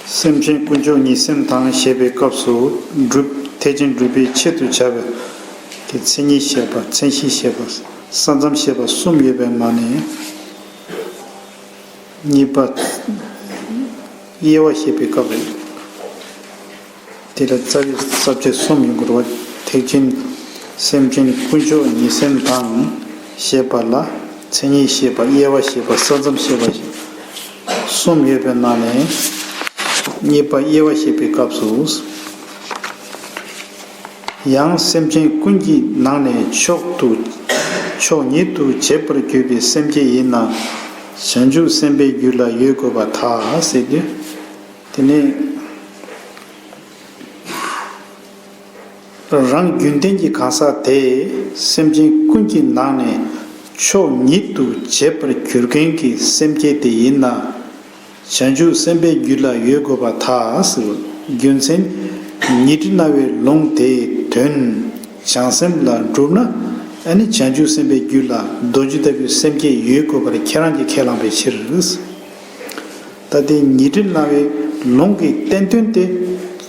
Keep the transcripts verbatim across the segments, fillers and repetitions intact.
སེམས་ཅན་དཀོན་མཆོག་ཉིད་སེམས་དང་ཞེས་པའི་སྐབས་སུ་སྒྲུབ་ཐེག་ཆེན་སྒྲུབ་པའི་ཆེད་དུ་བྱ་བའི་གི་མཚན་ཉིད་བཤད་པ། མཚན་གཞི་བཤད་པ། ས་མཚམས་བཤད་པ་གསུམ་ཡོད་པའི་ནང་ནས་གཉིས་པ་དབྱེ་བ་བཤད་པའི་སྐབས་རེད། དེ་ལ་རྩ་བའི་ས་བཅད་གསུམ་ཡོང་གི་རེད་བ། ཐེག་ཆེན་སེམས་ཅན་དཀོན་མཆོག་ཉིད་སེམས་དང་ཞེས་པ་ལ་མཚན་ཉིད་བཤད་པ། དབྱེ་བ་བཤད་པ། ས་མཚམས་བཤད་པ་གསུམ་ཡོད་པའི་ནང་ནས་གཉིས་པ་དབྱེ་བ་བཤད་པའི་སྐབས་སུ། ཡང་སེམས་ཅན་ཀུན་གྱི་ནང་ནས་མཆོག་ཏུ་མཆོག་ཉིད་དུ་བྱེད་པར་གྱུར་པའི་སེམས་བསྐྱེད་ཡིན་ན་བྱང་ཆུབ་སེམས་དཔའི་རྒྱུད་ལ་ཡོད་དགོས་པར་ཐལ་ཟེར་དུས། དེ་ནས་རང་རྒྱུན་ལྡན་གྱི་གང་ཟག་དེས་སེམས་ཅན་ཀུན་གྱི་ནང་ནས་མཆོག་ཉིད་དུ་བྱེད་པར་གྱུར་མཁན་གྱི་སེམས་བསྐྱེད་དེ་ཡིན་ན། བྱང་ཆུབ་སེམས་དཔའི་རྒྱུད་ལ་ཡོད་དགོས་པར་ཐལ་ཟེར། རྒྱུ་མཚན། ཉི་ཁྲི་རྣ་བའི་ལུང་དེའི་དོན་བྱང་སེམས་ལ་གྲུབ་ན། ཨ་ནི་བྱང་ཆུབ་སེམས་དཔའི་རྒྱུད་ལ་རྡོ་རྗེ་ལྟ་བུའི་སེམས་བསྐྱེད་ཡོད་དགོས་པར་ཁྱེད་རང་གིས་ཁས་བླངས་པའི་ཕྱིར། ད་ལྟའི་ཉི་ཁྲི་རྣ་བའི་ལུང་གི་བསྟན་དོན་དེ་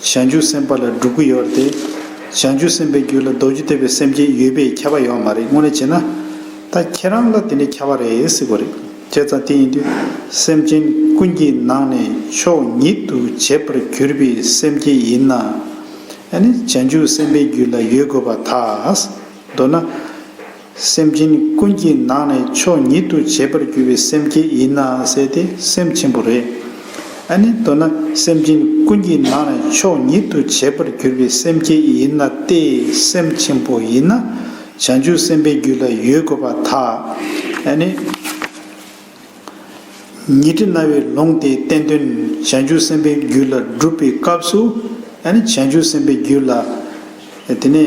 བྱང་ཆུབ་སེམས་དཔའ་ལ་སྒྲུབ་ཀྱི་ཡོད་རེད་དེ། བྱང་ཆུབ་སེམས་དཔའི་རྒྱུད་ལ་རྡོ་རྗེ་ལྟ་བུའི་སེམས་བསྐྱེད་ཡོད་པས་ཁྱབ་པ་ཡོད་མ་རེད། དངོས་གནས་བྱས་ན་ད་ཁྱེད་རང་ལ་དེ་ནི་ཁྱབ་པ་རེད་ཟེར་དགོས་རེད། བྱས་ཙང་དེ་ཡིན་དུས་སེམས་ཅན་ཀུན་གྱི་ནང་ནས་མཆོག་ཉིད་དུ་བྱེད་པར་གྱུར་པའི་སེམས་བསྐྱེད་ཡིན་ན། ཨ་ནི་བྱང་ཆུབ་སེམས་དཔའི་རྒྱུད་ལ་ཡོད་དགོས་པར་ཐལ། མདོར་ན། སེམས་ཅན་ཀུན་གྱི་ནང་ནས་མཆོག་ཉིད་དུ་བྱེད་པར་གྱུར་པའི་སེམས་བསྐྱེད་ཡིན་ན་ཟེར་ཏེ་སེམས་ཆེན་པོ་རེད། ཨ་ནི་མདོར་ན་སེམས་ཅན་ཀུན་གྱི་ནང་ནས་མཆོག་ཉིད་དུ་བྱེད་པར་གྱུར་པའི་སེམས་བསྐྱེད་ཡིན་ན་སྟེ་སེམས་ཆེན་པོ་ཡིན་ན་བྱང་ཆུབ་སེམས་དཔའི་རྒྱུད་ལ་ཡོད་དགོས་པར་ཐལ། ཨ་ནི། ཉི་ཁྲི་རྣ་བའི་ལུང་དེའི་བསྟན་དོན་བྱང་ཆུབ་སེམས་དཔའི་རྒྱུད་ལ་སྒྲུབ་པའི་སྐབས་སུ། ཨ་ནི་བྱང་ཆུབ་སེམས་དཔའི་རྒྱུད་ལ། དེ་ནས་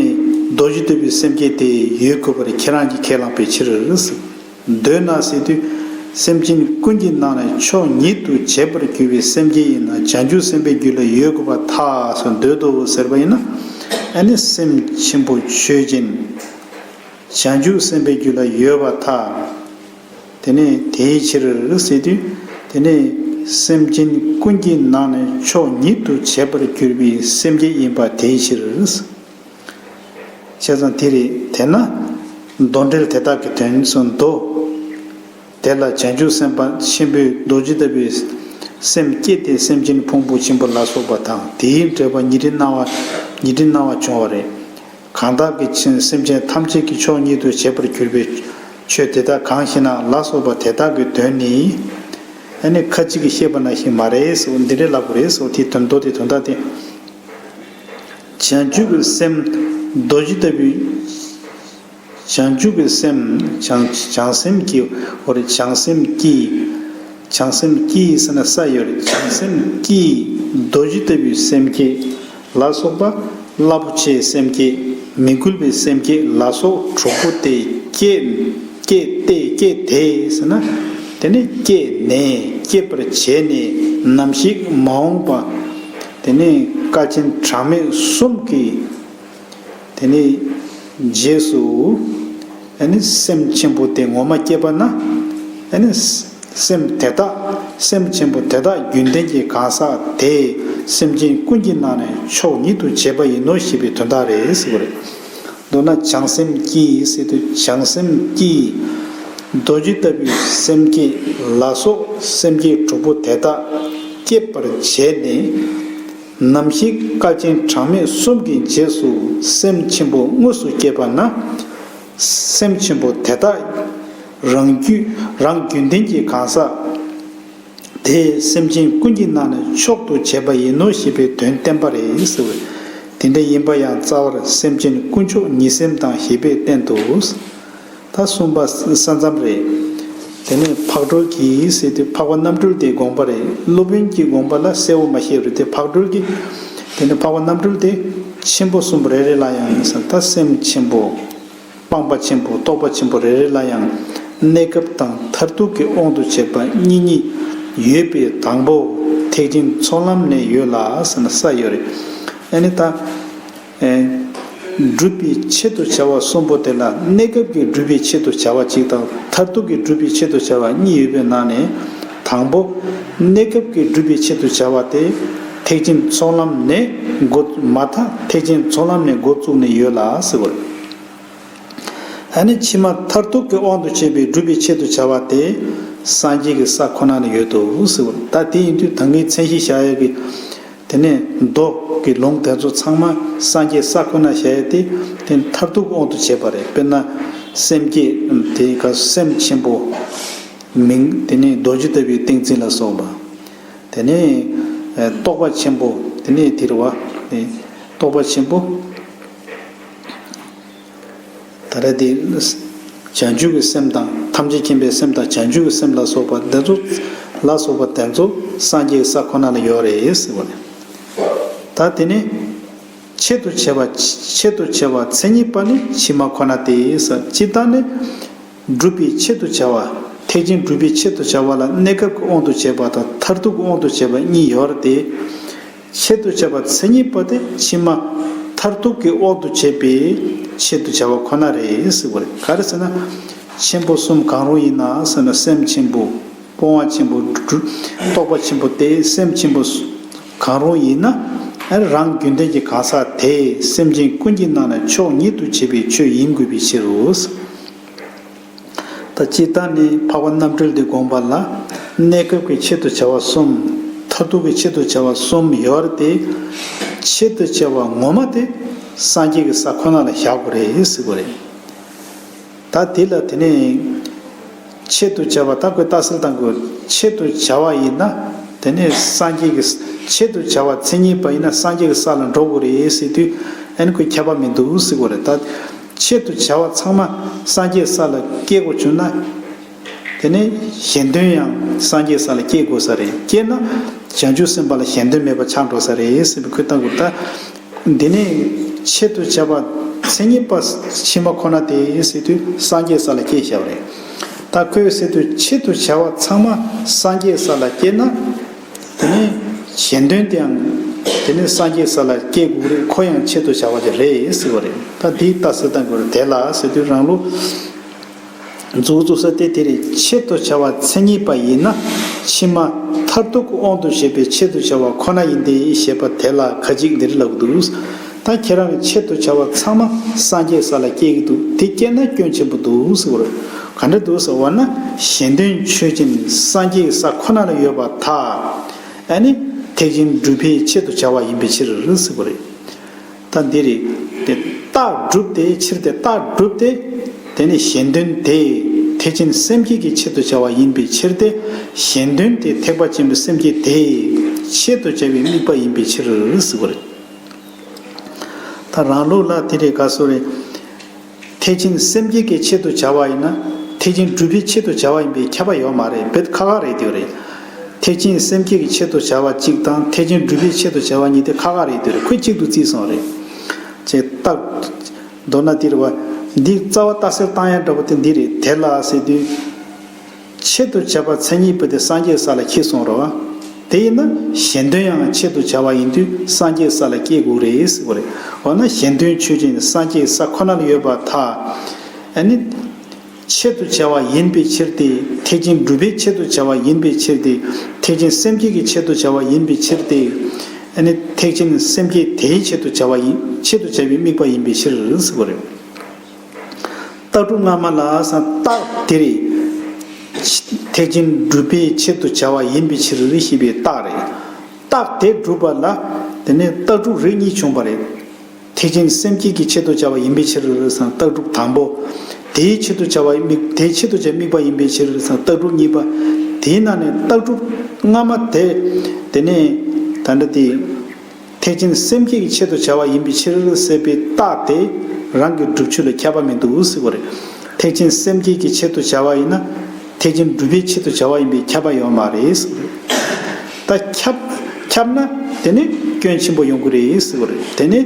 རྡོ་རྗེ་ལྟ་བུའི་སེམས་བསྐྱེད་དེ་ཡོད་དགོས་པར་ཁྱེད་རང་གིས་ཁས་བླངས་པའི་ཕྱིར། འདོད་ན་ཟེར་དུས། སེམས་ཅན་ཀུན་གྱི་ནང་ནས་མཆོག་ཉིད་དུ་བྱེད་པར་གྱུར་པའི་སེམས་བསྐྱེད་ཡིན་ན་བྱང་ཆུབ་སེམས་དཔའི་རྒྱུད་ལ་ཡོད་དགོས་པར་ཐལ་ཟེར་འདོད་དོ་ཟེར་བ་ཡིན་ན། ཨ་ནི་སེམས་ཆེན་པོ་ཆོས་ཅན། བྱང་ཆུབ་སེམས་དཔའི་རྒྱུད་ལ་ཡོད་པར་ཐལ། དེ་ནས་དེའི་ཕྱིར་ཟེར་དུས། དེ་ནས་སེམས་ཅན་ཀུན་གྱི་ནང་ནས་མཆོག་ཉིད་དུ་བྱེད་པར་གྱུར་པའི་སེམས་བསྐྱེད་ཡིན་པ་དེའི་ཕྱིར། བྱས་ཙང་དེ་རེད། དེས་ན་མདོ་འགྲེལ་དེ་དག་གི་དོན་གསུངས་འདུག། དེ་ལ་བྱང་ཆུབ་སེམས་དཔའ་ཆེན་པོས་རྡོ་རྗེ་ལྟ་བུའི་སེམས་བསྐྱེད་དེ་སེམས་ཅན་ཕུང་པོ་ཆེན་པོ་ལ་སོགས་པ་དང་དེའི་འབྲེལ་པ་ཉི་ཁྲི་སྣང་བ་ཉི་ཁྲི་སྣང་བ་བྱུང་བ་རེད། གང་དག་གི་ཕྱིར་སེམས་ཅན་ཐམས་ཅད་ཀྱི་མཆོག་ཉིད་དུ་བྱེད་པར་གྱུར་པའི་ཆོས་དེ་དག་གང་ཞེ་ན་ལ་སོགས་པ་དེ་དག་གི་དོན་ནི། ཨ་ནི་ཁ་ཅིག་གིས་བཤད་པ་ནང་བཞིན་མ་རེད་ཟེར་འདི་འདྲས་ལབ་དགོས་རེད་ཟེར་དེའི་དོན་མདོ་དེ་དོན་དག་དེ། བྱང་ཆུབ་ཀྱི་སེམས་རྡོ་རྗེ་ལྟ་བུའི། བྱང་ཆུབ་ཀྱི་སེམས་བྱང་བྱང་སེམས་ཀྱི་འོ་རེད། བྱང་སེམས་ཀྱི། བྱང་སེམས་ཀྱི་ཟེར་ན་ས་ཡོད་རེད། བྱང་སེམས་ཀྱི་རྡོ་རྗེ་ལྟ་བུའི་སེམས་བསྐྱེད་ལ་སོགས་པ་རླབས་པོ་ཆེའི་སེམས་བསྐྱེད་མི་འགུལ་བའི་སེམས་བསྐྱེད་ལ་སོགས་དྲུག་པོ་དེ་བསྐྱེད་བསྐྱེད་དེ་བསྐྱེད་དེ་ཟེར་ན། དེ་ནི་བསྐྱེད་ནས་བསྐྱེད་པར་བྱས་ནས་ནམ་ཞིག་མ་འོངས་པ་དེ་ནི་དཀའ་ཆེན་གྲངས་མེད་གསུམ་གྱི། དེ་ནས་རྗེས་སུ་ཨ་ནི་སེམས་ཆེན་པོ་དེ་ངོ་མ་སྐྱེས་པ་ན། ཨ་ནི་སེམས་དེ་དག་སེམས་ཆེན་པོ་དེ་དག་རྒྱུན་ལྡན་གྱི་གང་ཟག་དེས་སེམས་ཅན་ཀུན་གྱི་ནང་ནས་མཆོག་ཉིད་དུ་བྱེད་པ་ཡིན་ནོ་ཞེས་པའི་དོན་དག་རེད་ཟེར་བ་རེད། མདོར་ན་བྱང་སེམས་ཀྱིས་ཟེར་དུས་བྱང་སེམས་ཀྱིས་རྡོ་རྗེ་ལྟ་བུའི་སེམས་བསྐྱེད་ལ་སོགས་སེམས་བསྐྱེད་དྲུག་པོ་དེ་དག་བསྐྱེད་པར་བྱས་ནས། ནམ་ཞིག་དཀའ་ཆེན་གྲངས་མེད་གསུམ་གྱི་རྗེས་སུ་སེམས་ཆེན་པོ་དངོས་སུ་སྐྱེས་པ་ན། སེམས་ཆེན་པོ་དེ་དག་རང་རྒྱུད་རང་རྒྱུན་ལྡན་གྱི་གང་ཟག་དེས་སེམས་ཅན་ཀུན་གྱི་ནང་ནས་མཆོག་ཏུ་བྱས་པ་ཡིན་ནོ་ཞེས་པའི་དོན་བསྟན་པ་རེད་ཟེར་བས། དེ་འདྲ་ཡིན་པ་ཡང་རྩ་བར་སེམས་ཅན་དཀོན་མཆོག་ཉིད་སེམས་དང་ཞེས་པས་བསྟན་ཏོ། ད་གསུམ་པ་ས་མཚམས་རེད། དེ་ནས་འཕགས་གྲོལ་གྱིས་ཟེར་དུས་འཕགས་པ་རྣམ་གྲོལ་དེའི་དགོངས་པ་རེད། སློབ་དཔོན་གྱི་དགོངས་པ་ལ་གསལ་བོ་མ་བཤད་རུང་དེ་འཕགས་གྲོལ་གྱི། དེ་ནས་འཕགས་པ་རྣམ་གྲོལ་དེ་ཆེན་པོ་གསུམ་རེ་རེ་ལ་ཡང་ཟེར་ད་སེམས་ཆེན་པོ། སྤངས་པ་ཆེན་པོ་རྟོགས་པ་ཆེན་པོ་རེ་རེ་ལ་ཡང་གནས་སྐབས་དང་མཐར་ཐུག་གི་དབང་དུ་བྱས་པ་གཉིས་གཉིས་ཡོད་པའི་དང་པོ་ཐེག་ཆེན་ཚོགས་ལམ་ནས་ཡོད་ལ་ཟེར་ན་ས་ཡོད་རེད། ཨ་ནི་ད། སྒྲུབ་པའི་ཆེད་དུ་བྱ་བ་གསུམ་པོ་དེ་ལ་གནས་སྐབས་ཀྱི་སྒྲུབ་པའི་ཆེད་དུ་བྱ་བ་གཅིག་དང་མཐར་ཐུག་གི་སྒྲུབ་པའི་ཆེད་དུ་བྱ་བ་གཉིས་ཡོད་པའི་ནང་ནས། མཐར་ དང་པོ་གནས་སྐབས་ཀྱི་སྒྲུབ་པའི་ཆེད་དུ་བྱ་བ་དེ་ཐེག་ཆེན་ཚོགས་ལམ་ནས་འགོ་མ་མཐའ་ཐེག་ཆེན་ཚོགས་ལམ་ནས་འགོ་བཙུགས་ནས་ཡོད་ལ་ཟེར་བ་རེད། ཨ་ནི་ཕྱི་མ་མཐར་ཐུག་གི་དབང་དུ་བྱས་པའི་སྒྲུབ་པའི་ཆེད་དུ་བྱ་བ་དེ་སངས་རྒྱས་ཀྱི་ས་ཁོ་ན་ལ་ཡོད་དོ་ཟེར་བ་རེད། ད་དེ་ཡིན་དུས་ད་གིན་མཚན་གཞི་བཞག་ཡ་གི་དེ་ནས་མདོ་གི་ལུང་དེ་ཚོ་ཚང་མ་སངས་རྒྱས་ས་ཁོ་ན་བཞག་ཡ་དེ་དེ་མཐར་ཐུག་དབང་དུ་བྱས་པ་རེད། དཔེར་ན་སེམས་བསྐྱེད་དེ་ག་སེམས་ཆེན་པོ་མིང་དེ་ནས་རྡོ་རྗེ་ལྟ་བུའི་ཏིང་འཛིན་ལ་སོགས་པ། དེ་ནས་རྟོགས་པ་ཆེན་པོ་དེ་ནས་དེ་རེད་བ། རྟོགས་པ་ཆེན་པོ། ད་རེས་དེ་བྱང་ཆུབ་ཀྱི་སེམས་དང་ཐམས་ཅད་མཁྱེན་པའི་སེམས་དང་བྱང་ཆུབ་ཀྱི་སེམས་ལ་སོགས་པ་དེ་ཚོ་ལ་སོགས་པ་དེ་ཚོ་སངས་རྒྱས་ས་ཁོ་ན་ལ་ཡོད་རེད་ཟེར་བ་རེད། ད་དེ་ནས་ཆེད་དུ་བྱ་བ་ཆེད་དུ་བྱ་བ་མཚན་ཉིད་པ་ནི་ཕྱི་མ་ཁོ་ན་སྟེ་ཟེར། སྤྱིར་བཏང་ནི་སྒྲུབ་པའི་ཆེད་དུ་བྱ་བ་ཐེག་ཆེན་སྒྲུབ་པའི་ཆེད་དུ་བྱ་བ་ལ་གནས་སྐབས་ཀྱི་དབང་དུ་བྱས་པ་དང་མཐར་ཐུག་གི་དབང་དུ་བྱས་པ་གཉིས་ཡོད་རེད་དེ། ཆེད་དུ་བྱ་བ་མཚན་ཉིད་པ་དེ་ཕྱི་མ་མཐར་ཐུག་གི་དབང་དུ་བྱས་པའི་ཆེད་དུ་བྱ་བ་ཁོ་ན་རེད་ཟེར་བ་རེད། ག་རེ་ཟེར་ན། ཆེན་པོ་གསུམ་གང་རུང་ཡིན་ན་ཟེར་ན་སེམས་ཆེན་པོ། སྤོང་བ་ཆེན་པོ། རྟོགས་པ་ཆེན་པོ་སྟེ་སེམས་ཆེན་པོ་གང་རུང་ཡིན་ན་རང་རྒྱུད་ལྡན་གྱི་གང་ཟག་དེས་སེམས་ཅན་ཀུན་གྱི་ནང་ན་མཆོག་ཉིད་དུ་བྱེད་པའི་ཆོས་ཡིན་དགོས་པའི་ཕྱིར་རོ། ད་སྤྱིར་བཏང་ནི་འཕགས་པ་རྣམ་འགྲེལ་དེ་དགོངས་པ་ལ་གནས་སྐབས་ཀྱི་ཆེད་དུ་བྱ་བ་གསུམ། མཐར་ཐུག་གི་ཆེད་དུ་བྱ་བ་གསུམ་ཡོད་རེད་དེ། ཆེད་དུ་བྱ་བ་ངོ་མ་དེ་སངས་རྒྱས་ཀྱི་ས་ཁོ་ན་ལ་བཞག་དགོས་རེད་ཟེར་དགོས་རེད། ད་དེ་ལ་དེ་ནས་ཆེད་དུ་བྱ་བ་ད་ཁོས་རྟགས་གསལ་བཏང་དགོས། ཆེད་དུ་བྱ་བ་ཡིན་ན་དེ་ནས་སངས་རྒྱས་ཀྱི་ཆེད་དུ་བྱ་བ་མཚན་ཉིད་པ་ཡིན་ན་སངས་རྒྱས་ཀྱི་ས་ལ་འགྲོ་དགོས་རེད་ཟེར་དུས་ཨ་ནི་ཁོས་ཁྱབ་པ་མི་འདུག་ཟེར་དགོས་རེད། ད་ཆེད་དུ་བྱ་བ་ཚང་མ་སངས་རྒྱས་ས་ལ་སྐྱེལ་དགོས་བྱུང་ན། དེ་ནས་གཞན་དོན་ཡང་སངས་རྒྱས་ས་ལ་སྐྱེལ་དགོས་ས་རེད། སྐྱེལ་ན་བྱང་ཆུབ་སེམས་དཔའ་ལ་གཞན་དོན་མེད་པ་ཆགས་འགྲོ་ས་རེད་ཟེར་བའི་ཁོས་བལྟ་དགོས། ད་འདི་ནས་ཆེད་དུ་བྱ་བ་མཚན་ཉིད་པ་ཕྱི་མ་ཁོ་ན་དེ་ཟེར་དུས་སངས་རྒྱས་ས་ལ་སྐྱེལ་བཞག་པ་རེད། ད་ཁོས་ཟེར་དུས་ཆེད་དུ་བྱ་བ་ཚང་མ་སངས་རྒྱས་ས་ལ་སྐྱེལ་ན། དེ་ནས་གཞན་དོན་དེའང་དེ་ནས་སངས་རྒྱས་ས་ལ་སྐྱེལ་དགོས་རེད། ཁོ་ཡང་ཆེད་དུ་བྱ་བ་དེ་རེད་ཟེར་བ་རེད། ད་འདིའི་རྟགས་གསལ་བཏང་དགོས་རེད། དེ་ལ་ཟེར་དུས་རང་ལུགས། མཛུབ་བཙུགས་ས་དེ་དེ་རེད། ཆེད་དུ་བྱ་བ་མཚན་ཉིད་པ་ཡིན་ན་ཕྱི་མ་མཐར་ཐུག་གི་དབང་དུ་བྱས་པའི་ཆེད་དུ་བྱ་བ་ཁོ་ན་ཡིན་ཏེ་ཞེས་པ་དེ་ལ་ཁ་ཅིག་འདིར་ལབ་འདུག་ད་ཁྱེད་རང་གི་ཆེད་དུ་བྱ་བ་ཚང་མ་སངས་རྒྱས་ས་ལ་སྐྱེལ་གྱི་འདུག་དེ་སྐྱེལ་ན་སྐྱོན་ཆེན་པོ་འདུག་ཟེར་བ་རེད། ག་འདྲ་འདུག་ཟེར་བ་ན་གཞན་དོན་ཆོས་ཅན་སངས་རྒྱས་ས་ཁོ་ན་ལ་ཡོད་པར་ཐལ། ཨ་ནི་ཐེག་ཆེན་སྒྲུབ་པའི་ཆེད་དུ་བྱ་བ་ཡིན་པའི་ཕྱིར་ཟེར་བ་རེད། ད་འདི་རེད། དེ་རྟགས་སྒྲུབ་སྟེ་ཕྱིར་ཏེ། རྟགས་སྒྲུབ་སྟེ། དེ་ནི་གཞན་དོན་དེ་ཐེག་ཆེན་སེམས་བསྐྱེད་ཀྱི་ཆེད་དུ་བྱ་བ་ཡིན་པའི་ཕྱིར་ཏེ། གཞན་དོན་དེ་ཐེག་པ་ཆེན་པོའི་སེམས་བསྐྱེད་དེ་ཆེད་དུ་བྱ་བའི་དམིགས་པ་ཡིན་པའི་ཕྱིར་ཟེར་བ་རེད། ད་རང་ལུགས་ལ་དེ་རེད། ག་སོ་རེད། ཐེག་ཆེན་སེམས་བསྐྱེད་ཀྱི་ཆེད་དུ་བྱ་བ་ཡིན་ན་ཐེག་ཆེན་སྒྲུབ་པའི་ཆེད་དུ་བྱ་བ་ཡིན་པའི་ཁྱབ་པ་ཡོད་མ་རེད། བེད་ཁ་ཁ་རེད་དེ་རེད། ཐེག་ཆེན་སེམས་བསྐྱེད་ཀྱི་ཆེད་དུ་བྱ་བ་གཅིག་དང་ཐེག་ཆེན་སྒྲུབ་པའི་ཆེད་དུ་བྱ་བ་གཉིས་དེ་ཁ་ཁ་རེད་དེ་རེད། ཁོས་གཅིག་ཏུ་བརྩིས་སོང་རེད། ཅེས་རྟགས། མདོར་ན་དེ་རེད་བ། འདི་རྩ་བ་རྟགས་གསལ་བཏང་ཡ་འདྲ་པོ་དེ་འདི་རེད། དེ་ལ་ཟེར་དུས། ཆེད་དུ་བྱ་བ་མཚན་ཉིད་པ་དེ་སངས་རྒྱས་ས་ལ་འཁྱེར་སོང་རོ། དེ་ཡིན་ན་གཞན་དོན་ཡང་ཆེད་དུ་བྱ་བ་ཡིན་དུས་སངས་རྒྱས་ས་ལ་སྐྱེལ་དགོས་རེད་ཟེར་བ་རེད། འོ་ན་གཞན་དོན་ཆོས་ཅན་སངས་རྒྱས་ས་ཁོ་ན་ལ་ཡོད་པར་ཐལ། ཨ་ནི། ཆེད་དུ་བྱ་བ་ཡིན་པའི་ཕྱིར་ཏེ། ཐེག་ཆེན་སྒྲུབ་པའི་ཆེད་དུ་བྱ་བ་ཡིན་པའི་ཕྱིར་ཏེ། ཐེག་ཆེན་སེམས་བསྐྱེད་ཀྱི་ཆེད་དུ་བྱ་བ་ཡིན་པའི་ཕྱིར་ཏེ། ཨ་ནི་ཐེག་ཆེན་སེམས་བསྐྱེད་དེའི་ཆེད་དུ་བྱ་བ་ཡིན། ཆེད་དུ་བྱ་བའི་དམིགས་པ་ཡིན་པའི་ཕྱིར་ཟེར་བ་རེད། རྟགས་དྲུག་སྔ་མ་ལ་སང་རྟགས་དེ་རེད། ཐེག་ཆེན་སྒྲུབ་པའི་ཆེད་དུ་བྱ་བ་ཡིན་པའི་ཕྱིར་ཞེས་པའི་རྟགས་རེད། རྟགས་དེ་སྒྲུབ་པ་ལ་དེ་ནས་རྟགས་དྲུག་རིགས་གཉིས་བྱུང་བ་རེད། ཐེག་ཆེན་སེམས་བསྐྱེད་ཀྱི་ཆེད་དུ་བྱ་བ་ཡིན་པའི་ཕྱིར་སང་རྟགས་དྲུག་དང་པོ། དེའི་ཆེད་དུ་བྱ་བ་དམིགས། དེའི་ཆེད་དུ་བྱ་དམིགས་པ་ཡིན་པའི་ཕྱིར་སང་རྟགས་དྲུག་གཉིས་པ། དེའི་ནང་ནས་རྟགས་དྲུག་སྔ་མ་དེ། དེ་ནས་ད་འདྲ་དེ། ཐེག་ཆེན་སེམས་བསྐྱེད་ཀྱི་ཆེད་དུ་བྱ་བ་ཡིན་པའི་ཕྱིར་ཟེར་བའི་རྟགས་དེ་རང་གི་སྒྲུབ་ཆོས་ལ་ཁྱབ་པ་མི་འདུག་ཟེར་བ་རེད། ཐེག་ཆེན་སེམས་བསྐྱེད་ཀྱི་ཆེད་དུ་བྱ་བ་ཡིན་ན་ཐེག་ཆེན་སྒྲུབ་པའི་ཆེད་དུ་བྱ་བ་ཡིན་པའི་ཁྱབ་པ་ཡོད་མ་རེད་ཟེར་བ་རེད། ད་ཁྱབ། ཁྱབ་ན་དེ་ནི་སྐྱོན་ཆེན་པོ་ཡོང་གི་རེད་ཟེར་བ་རེད། དེ་ནི་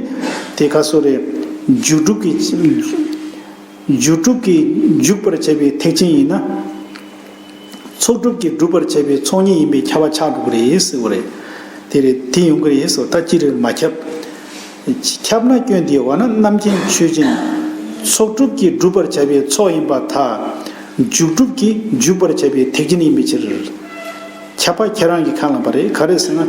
དེ་ག་སོ་རེད། རྒྱུ་སྒྲུབ་ཀྱི། རྒྱུ་སྒྲུབ་ཀྱིས་འཇུག་པར་བྱ་བའི་ཐེག་ཆེན་ཡིན་ན། ཚོགས་སྒྲུབ་ཀྱིས་སྒྲུབ་པར་བྱ་བའི་ཚོགས་གཉིས་ཡིན་པས་ཁྱབ་པ་ཆགས་འགྲོ་གི་རེད་ཟེར་བ་རེད། དེ་རེད། དེ་ཡོང་གི་རེད་ཟེར་བ། ད་ཅི་རེད་མ་ཁྱབ། ཁྱབ་ན་སྐྱོན་དེ་བ་ན་རྣམ་མཁྱེན་ཆོས་ཅན། ཚོགས་སྒྲུབ་ཀྱིས་སྒྲུབ་པར་བྱ་བའི་ཚོགས་ཡིན་པར་ཐལ། རྒྱུ་སྒྲུབ་ཀྱིས་འཇུག་པར་བྱ་བའི་ཐེག་ཆེན་ཡིན་པའི་ཕྱིར། ཁྱབ་པ་ཁྱེད་རང་གིས་ཁས་བླངས་པ་རེད། ག་རེ་ཟེར་ན།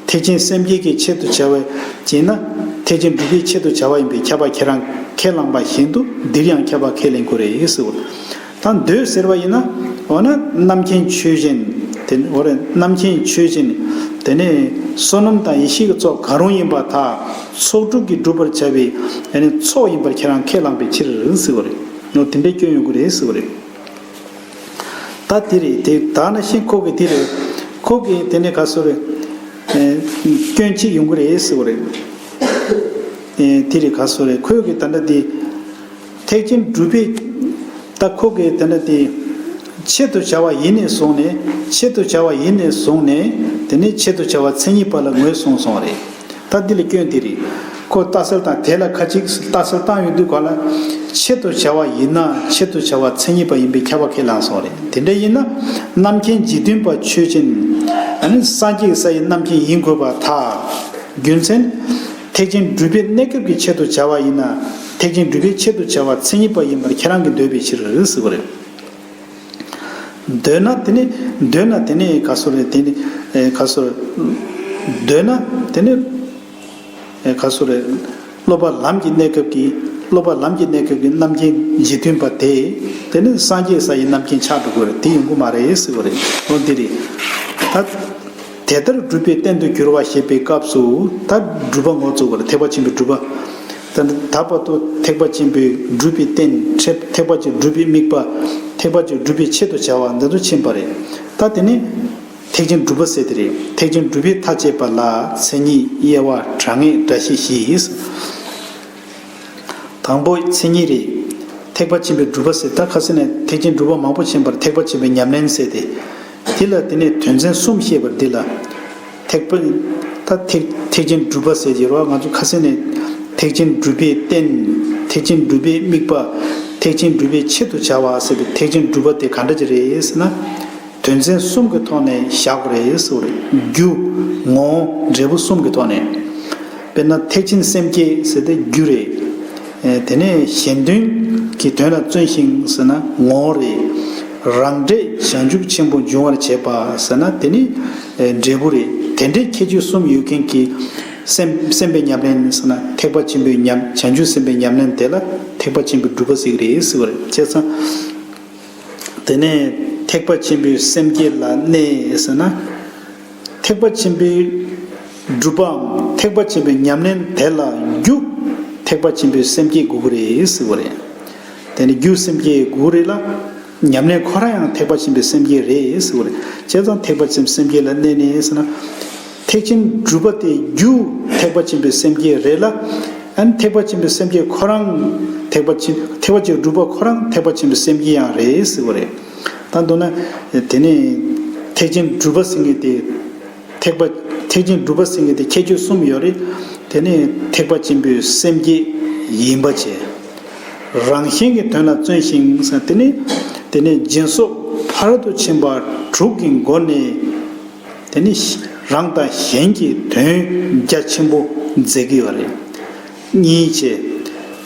ཐེག་ཆེན་སེམས་བསྐྱེད་ཀྱི་ཆེད་དུ་བྱ་བ་ཡིན་ན། ཐེག་ཆེན་སྒྲུབ་པའི་ཆེད་དུ་བྱ་བ་ཡིན་པས་ཁྱབ་པ་ཁྱེད་རང་ཁས་བླངས་པ་བཞིན་དུ་འདིར་ཡང་ཁྱབ་པ་ཁས་ལེན་དགོས་རེད་ཟེར་བ། ད་འདོད་ཟེར་བ་ཡིན་ན། འོ་ན་རྣམ་མཁྱེན་ཆོས་ཅན། དེ་འོ་རེད། རྣམ་མཁྱེན་ཆོས་ཅན། དེ་ནས་བསོད་ནམས་དང་ཡེ་ཤེས་ཀྱི་ཚོགས་གང་རུང་ཡིན་པར་ཐལ། ཚོགས་དྲུག་གིས་བསྒྲུབ་པར་བྱ་བའི་ཨ་ནི་ཚོགས་ཡིན་པར་ཁྱེད་རང་ཁས་བླངས་པའི་ཕྱིར་ཟེར་བ་རེད། འོ་དེ་འདྲའི་སྐྱོན་ཡོང་གི་རེད་ཟེར་བ་རེད། ད་དེ་རེད། དེ་ད་ནང་བཞིན་ཁོ་གིས་དེ་རེད། ཁོ་གིས་དེ་ནས་ག་ཟེར་རེད། ཨེ། སྐྱོན་གཅིག་ཡོང་གི་རེད་ཟེར་བ་རེད། ཨེ། དེ་རེད། ག་ཟེར་རེད། ཁོས་གིས་ད་ལྟ་དེ། ཐེག་ཆེན་སྒྲུབ་པའི། ད་ཁོ་གིས་དེ་ལྟ་དེ། ཆེད་དུ་བྱ་བ་ཡིན་ནས་བཟུང་ནས། ཆེད་དུ་བྱ་བ་ཡིན་ནས་བཟུང་ནས། དེ་ནས་ཆེད་དུ་བྱ་བ་མཚན་ཉིད་པ་ལ་ངོས་བཟུང་སོང་བ་རེད། ད་འདི་ལ་སྐྱོན་དེ་རེད། ཁོ་ལྟ་གསལ་དང་དེ་ལ་ཁ་ཅིག་ལྟ་གསལ་བཏང་ཡོང་དུས་ག་ལ། ཆེད་དུ་བྱ་བ་ཡིན་ན་ཆེད་དུ་བྱ་བ་མཚན་ཉིད་པ་ཡིན་པས་ཁྱབ་པ་ཁས་བླངས་སོང་བ་རེད། དེ་འདྲ་ཡིན་ན། རྣམ་མཁྱེན་འཇིག་རྟེན་པ་ཆོས་ཅན། ཨ་ནི་སངས་རྒྱས་ས་ཡི་རྣམ་མཁྱེན་ཡིན་དགོས་པར་ཐལ། རྒྱུ་མཚན། ཐེག་ཆེན་སྒྲུབ་པའི་གནས་སྐབས་ཀྱི་ཆེད་དུ་བྱ་བ་ཡིན་ན། ཐེག་ཆེན་སྒྲུབ་པའི་ཆེད་དུ་བྱ་བ་མཚན་ཉིད་པ་ཡིན་པར་ཁྱེད་རང་གིས་འདོད་པའི་ཕྱིར་ཟེར་བ་རེད། འདོད་ན་དེ་ནི། འདོད་ན་དེ་ནི་ག་ཟེར་རེད། དེ་ནི། ཨེ། ག་ཟེར། འདོད་ན་དེ་ནི། ཨེ། ག་ཟེར་རེད། སློབ་པ་ལམ་གྱི་གནས་སྐབས་ཀྱི། སློབ་པ་ལམ་གྱི་གནས་སྐབས་ཀྱི་རྣམ་མཁྱེན་འཇིག་རྟེན་པ་དེ། དེ་ནི་སངས་རྒྱས་ས་ཡི་རྣམ་མཁྱེན་ཆགས་འགྲོ་དགོས་རེད། དེ་ཡོང་གི་མ་རེད་ཟེར་བ་རེད། འོ་འདི་རེད། ད། དེ་ལྟར་སྒྲུབ་པའི་རྟེན་དུ་གྱུར་པ་ཞེས་པའི་སྐབས་སུ། ད་སྒྲུབ་པ་ངོ་བཙུགས་པ་རེད། ཐེག་པ་ཆེན་པོའི་སྒྲུབ་པ། ད་ད་བར་དུ་ཐེག་པ་ཆེན་པོའི་སྒྲུབ་པའི་རྟེན། ཐེག་ཐེག་པ་ཆེན་སྒྲུབ་པའི་དམིགས་པ། ཐེག་པ་ཆེན་སྒྲུབ་པའི་ཆེད་དུ་བྱ་བ་འདི་ཚོ་ཕྱིན་པ་རེད། ད་དེ་ནི་ཐེག་ཆེན་སྒྲུབ་པ་ཟེར་དེ་རེད། ཐེག་ཆེན་སྒྲུབ་པའི་མཐའ་བཅད་པ་ལ་མཚན་ཉིད། དབྱེ་བ། གྲངས་ངེས། སྒྲ་བཤད་བཞི་ཡིས། དང་པོ་མཚན་ཉིད་རེད། ཐེག་པ་ཆེན་པོའི་སྒྲུབ་པ་ཟེར། ད་ཁ་སང་ནས་ཐེག་ཆེན་སྒྲུབ་པ་མང་པོ་ཕྱིན་པར་ཐེག་པ་ཆེན་པོའི་ཉམས་ལེན་ཟེར་ཏེ། དེ་ལ་དེ་ནས་དོན་ཚན་གསུམ་བཤད་པར། འདི་ལ་ཐེག་པ། ད་ཐེག་ཐེག་ཆེན་སྒྲུབ་པ་ཟེར་གྱི་རེད་བ། ང་ཚོ་ཁ་སང་ནས་ཐེག་ཆེན་སྒྲུབ་པའི་རྟེན། ཐེག་ཆེན་སྒྲུབ་པའི་དམིགས་པ། ཐེག་ཆེན་སྒྲུབ་པའི་ཆེད་དུ་བྱ་བ་ཟེར་བའི་ཐེག་ཆེན་སྒྲུབ་པ་དེ་ག་འདྲ་ཅིག་རེད་ཟེར་ན། དོན་ཚན་གསུམ་གྱི་ཐོག་ནས་བཞག་པ་རེད་ཟེར་བ་རེད། རྒྱུ། ངོ་བོ། འབྲས་བུ་གསུམ་གྱི་ཐོག་ནས། དཔེར་ན་ཐེག་ཆེན་སེམས་བསྐྱེད་ཟེར་དེ་རྒྱུ་རེད། ཨེ། དེ་ནས་གཞན་དོན་གྱི་དོན་ལ་བརྩོན་ཞིང་ཟེར་ན་ངོ་བོ་རེད། རང་འབྲས་བྱང་ཆུབ་ཆེན་པོ་འབྱུང་བར་བྱེད་པ་ཟེར་ན་དེ་ནི། ཨེ། འབྲས་བུ་རེད། དེ་འདྲའི་ཁྱད་ཆོས་གསུམ་ཡོད་མཁན་གྱི་སེམས། སེམས་དཔའི་ཉམས་ལེན་ཟེར་ན་ཐེག་པ་ཆེན་པོའི་ཉམས། བྱང་ཆུབ་སེམས་དཔའི་ཉམས་ལེན་དེ་ལ་ཐེག་པ་ཆེན་པོའི་སྒྲུབ་པ་ཟེར་གྱི་རེད་ཟེར་བ་རེད། བྱས་ཙང་། དེ་ནས་ཐེག་པ་ཆེན་པོའི་སེམས་བསྐྱེད་ལ་གནས་ཟེར་ན། ཐེག་པ་ཆེན་པོའི་སྒྲུབ་པའམ་ཐེག་པ་ཆེན་པོའི་ཉམས་ལེན་དེ་ལ་རྒྱུ་ཐེག་པ་ཆེན་པོའི་སེམས་བསྐྱེད་དགོས་ཀྱི་རེད་ཟེར་བ་རེད། དེ་ནི་རྒྱུ་སེམས་བསྐྱེད་དགོས་ཀྱི་རེད་ལ། ཉམས་ལེན་ཁོ་རང་ཡང་ཐེག་པ་ཆེན་པོའི་སེམས་བསྐྱེད་རེད་ཟེར་བ་རེད། བྱས་ཙང་ཐེག་པ་ཆེན་པོའི་སེམས་བསྐྱེད་ལ་གནས་ནས་ཟེར་ན། ཐེག་ཆེན་སྒྲུབ་པ་དེ་རྒྱུ་ཐེག་པ་ཆེན་པོའི་སེམས་བསྐྱེད་རེད་ལ། ཨ་ནི་ཐེག་པ་ཆེན་པོའི་སེམས་བསྐྱེད་ཁོ་རང་ཐེག་པ་ཆེན། ཐེག་པ་ཆེན་སྒྲུབ་པ་ཁོ་རང་ཐེག་པ་ཆེན་པོའི་སེམས་བསྐྱེད་ཡང་རེད་ཟེར་བ་རེད། ད་མདོར་ན། དེ་ནི་ཐེག་ཆེན་སྒྲུབ་པ་ཟེར་མཁན་དེ། ཐེག་པ། ཐེག་ཆེན་སྒྲུབ་པ་ཟེར་མཁན་དེ་ཁྱད་ཆོས་གསུམ་ཡོད་རེད། དེ་ནི་ཐེག་པ་ཆེན་པོའི་སེམས་བསྐྱེད་ཡིན་པ་བྱས། རང་གཞན་གྱི་དོན་ལ་བརྩོན་ཞིང་ཟེར། དེ་ནི། དེ་ནི་སྦྱིན་སོགས་ཕ་རོལ་ཏུ་ཕྱིན་པ་དྲུག་གི་སྒོ་ནས། དེ་ནི་རང་དང་གཞན་གྱི་དོན་རྒྱ་ཆེན་པོ་མཛད་ཀྱི་ཡོད་རེད། གཉིས་བྱས།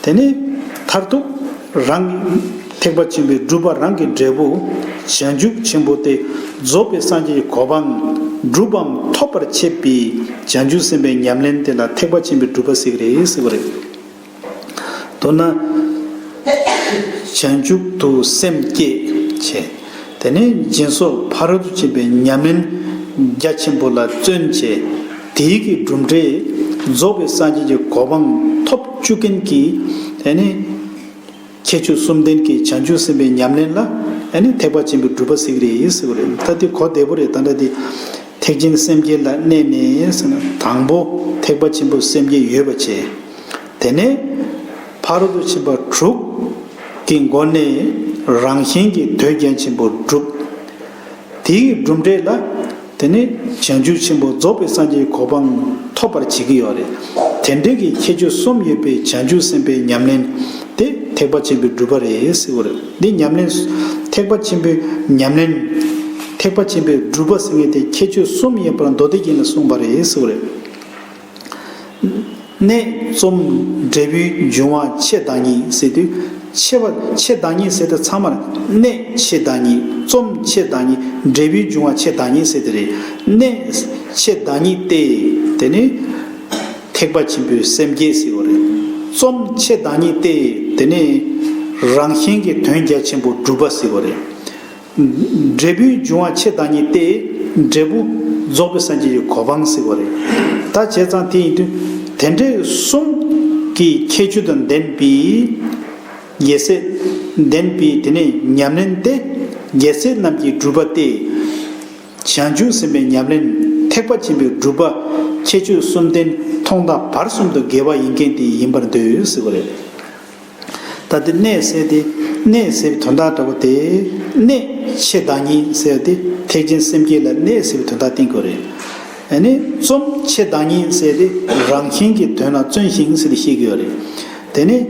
དེ་ནི་མཐར་ཐུག་རང་། ཐེག་པ་ཆེན་པོའི་སྒྲུབ་པ་རང་གི་འབྲས་བུ་བྱང་ཆུབ་ཆེན་པོ་སྟེ། རྫོགས་པའི་སངས་རྒྱས་ཀྱི་གོ་འཕང་སྒྲུབ་པའམ་ཐོབ་པར་བྱེད་པའི་བྱང་ཆུབ་སེམས་དཔའི་ཉམས་ལེན་དེ་ལ་ཐེག་པ་ཆེན་པོའི་སྒྲུབ་པ་ཟེར་གྱི་རེད་ཟེར་བ་རེད། མདོར་ན། བྱང་ཆུབ་ཏུ་སེམས་བསྐྱེད་བྱས། དེ་ནས་སྦྱིན་སོགས་ཕ་རོལ་ཏུ་ཕྱིན་པའི་ཉམས་ལེན་རྒྱ་ཆེན་པོ་ལ་བརྩོན་བྱས། དེའི་གི་གྲུབ་འབྲས་རྫོགས་པའི་སངས་རྒྱས་ཀྱི་གོ་འཕང་ཐོབ་བཅུག་མཁན་གྱི། དེ་ནས་ཁྱད་ཆོས་གསུམ་ལྡན་གྱི་བྱང་ཆུབ་སེམས་དཔའི་ཉམས་ལེན་ལ་ཨ་ནི་ཐེག་པ་ཆེན་པོའི་སྒྲུབ་པ་ཟེར་གྱི་རེད་ཟེར་བ་རེད། ད་དེ་གོ་བདེ་པོ་རེད། ད་ལྟ་དེ། ཐེག་ཆེན་སེམས་བསྐྱེད་ལ་གནས་ནས་ཟེར་ན། དང་པོ་ཐེག་པ་ཆེན་པོའི་སེམས་བསྐྱེད་ཡོད་པ་བྱས། དེ་ནས་ཕ་རོལ་ཏུ་ཕྱིན་པ་དྲུག་གི་སྒོ་ནས་རང་གཞན་གྱི་དོན་རྒྱ་ཆེན་པོ་བསྒྲུབ། དེའི་གྲུབ་འབྲས་ལ། དེ་ནས་བྱང་ཆུབ་ཆེན་པོ་རྫོགས་པའི་སངས་རྒྱས་ཀྱི་གོ་འཕང་ཐོབ་པར་བྱེད་ཀྱི་ཡོད་རེད། དེ་འདྲའི་གི་ཁྱད་ཆོས་གསུམ་ཡོད་པའི་བྱང་ཆུབ་སེམས་དཔའི་ཉམས་ལེན་དེ་ཐེག་པ་ཆེན་པོའི་སྒྲུབ་པ་རེད་ཟེར་བ་རེད། འདི་ཉམས་ལེན། ཐེག་པ་ཆེན་པོའི་ཉམས་ལེན། ཐེག་པ་ཆེན་པོའི་སྒྲུབ་པ་ཟེར་མཁན་དེ་ཁྱད་ཆོས་གསུམ་ཡོད་པར་མདོ་སྡེ་རྒྱན་ལ་གསུངས་པ་རེད་ཟེར་བ་རེད། གནས་རྩོམ་འབྲས་བུའི་འབྱུང་བ་ཕྱེད་དང་གཉིས་ཟེར་དུས། ཆེ་བ་ཆེ་བདག་ཉིད་ཟེར་དེ་ཚང་མར་གནས་ཆེ་བདག་ཉིད། རྩོམ་ཆེ་བདག་ཉིད། འབྲས་བུའི་འབྱུང་བ་ཆེ་བདག་ཉིད་ཟེར་དེ་རེད། གནས་ཆེ་བདག་ཉིད་སྟེ། དེ་ནི་ཐེག་པ་ཆེན་པོའི་སེམས་བསྐྱེད་ཟེར་བ་རེད། རྩོམ་ཆེ་བདག་ཉིད་སྟེ། དེ་ནི་རང་བཞིན་གྱི་དོན་རྒྱ་ཆེན་པོ་སྒྲུབ་པ་ཟེར་བ་རེད། འབྲས་བུའི་འབྱུང་བ་ཆེ་བདག་ཉིད་སྟེ། འབྲས་བུ་རྫོགས་པའི་སངས་རྒྱས་ཀྱི་གོ་འཕང་ཟེར་བ་རེད། ད་བྱས་ཙང་དེ་ཡིན་དུས་དེ་འདྲའི་གསུམ་གྱི་ཁྱད་ཆོས་དང་ལྡན་པའི་རྒྱལ་སྲས་ལྡན་པའི་དེ་ནས་ཉམས་ལེན་ཏེ། རྒྱལ་སྲས་རྣམས་ཀྱི་སྒྲུབ་པ་སྟེ། བྱང་ཆུབ་སེམས་དཔའི་ཉམས་ལེན་ཐེག་པ་ཆེན་པོའི་སྒྲུབ་པ་ཁྱད་ཆོས་གསུམ་ལྡན་མཐོང་དང་བར་གསུམ་དུ་དགེ་བ་ཡིན་མཁན་དེ་ཡིན་པར་འདོད་ཟེར་བ་རེད། ད་དེ་གནས་ཟེར་དེ་གནས་ཟེར་བའི་དོན་དག་འདྲ་བོ་དེ། གནས་ཆེ་བདག་ཉིད་ཟེར་དེ་ཐེག་ཆེན་སེམས་བསྐྱེད་ལ་གནས་ཟེར་བའི་དོན་དག་བསྟན་དགོས་རེད། ཨ་ནི་རྩོམ་ཆེ་བདག་ཉིད་ཟེར་དེ་རང་བཞིན་གྱི་དོན་ལ་བརྩོན་ཞིང་ཟེར་དེ་བཤད་ཀྱི་ཡོད་རེད། དེ་ནས་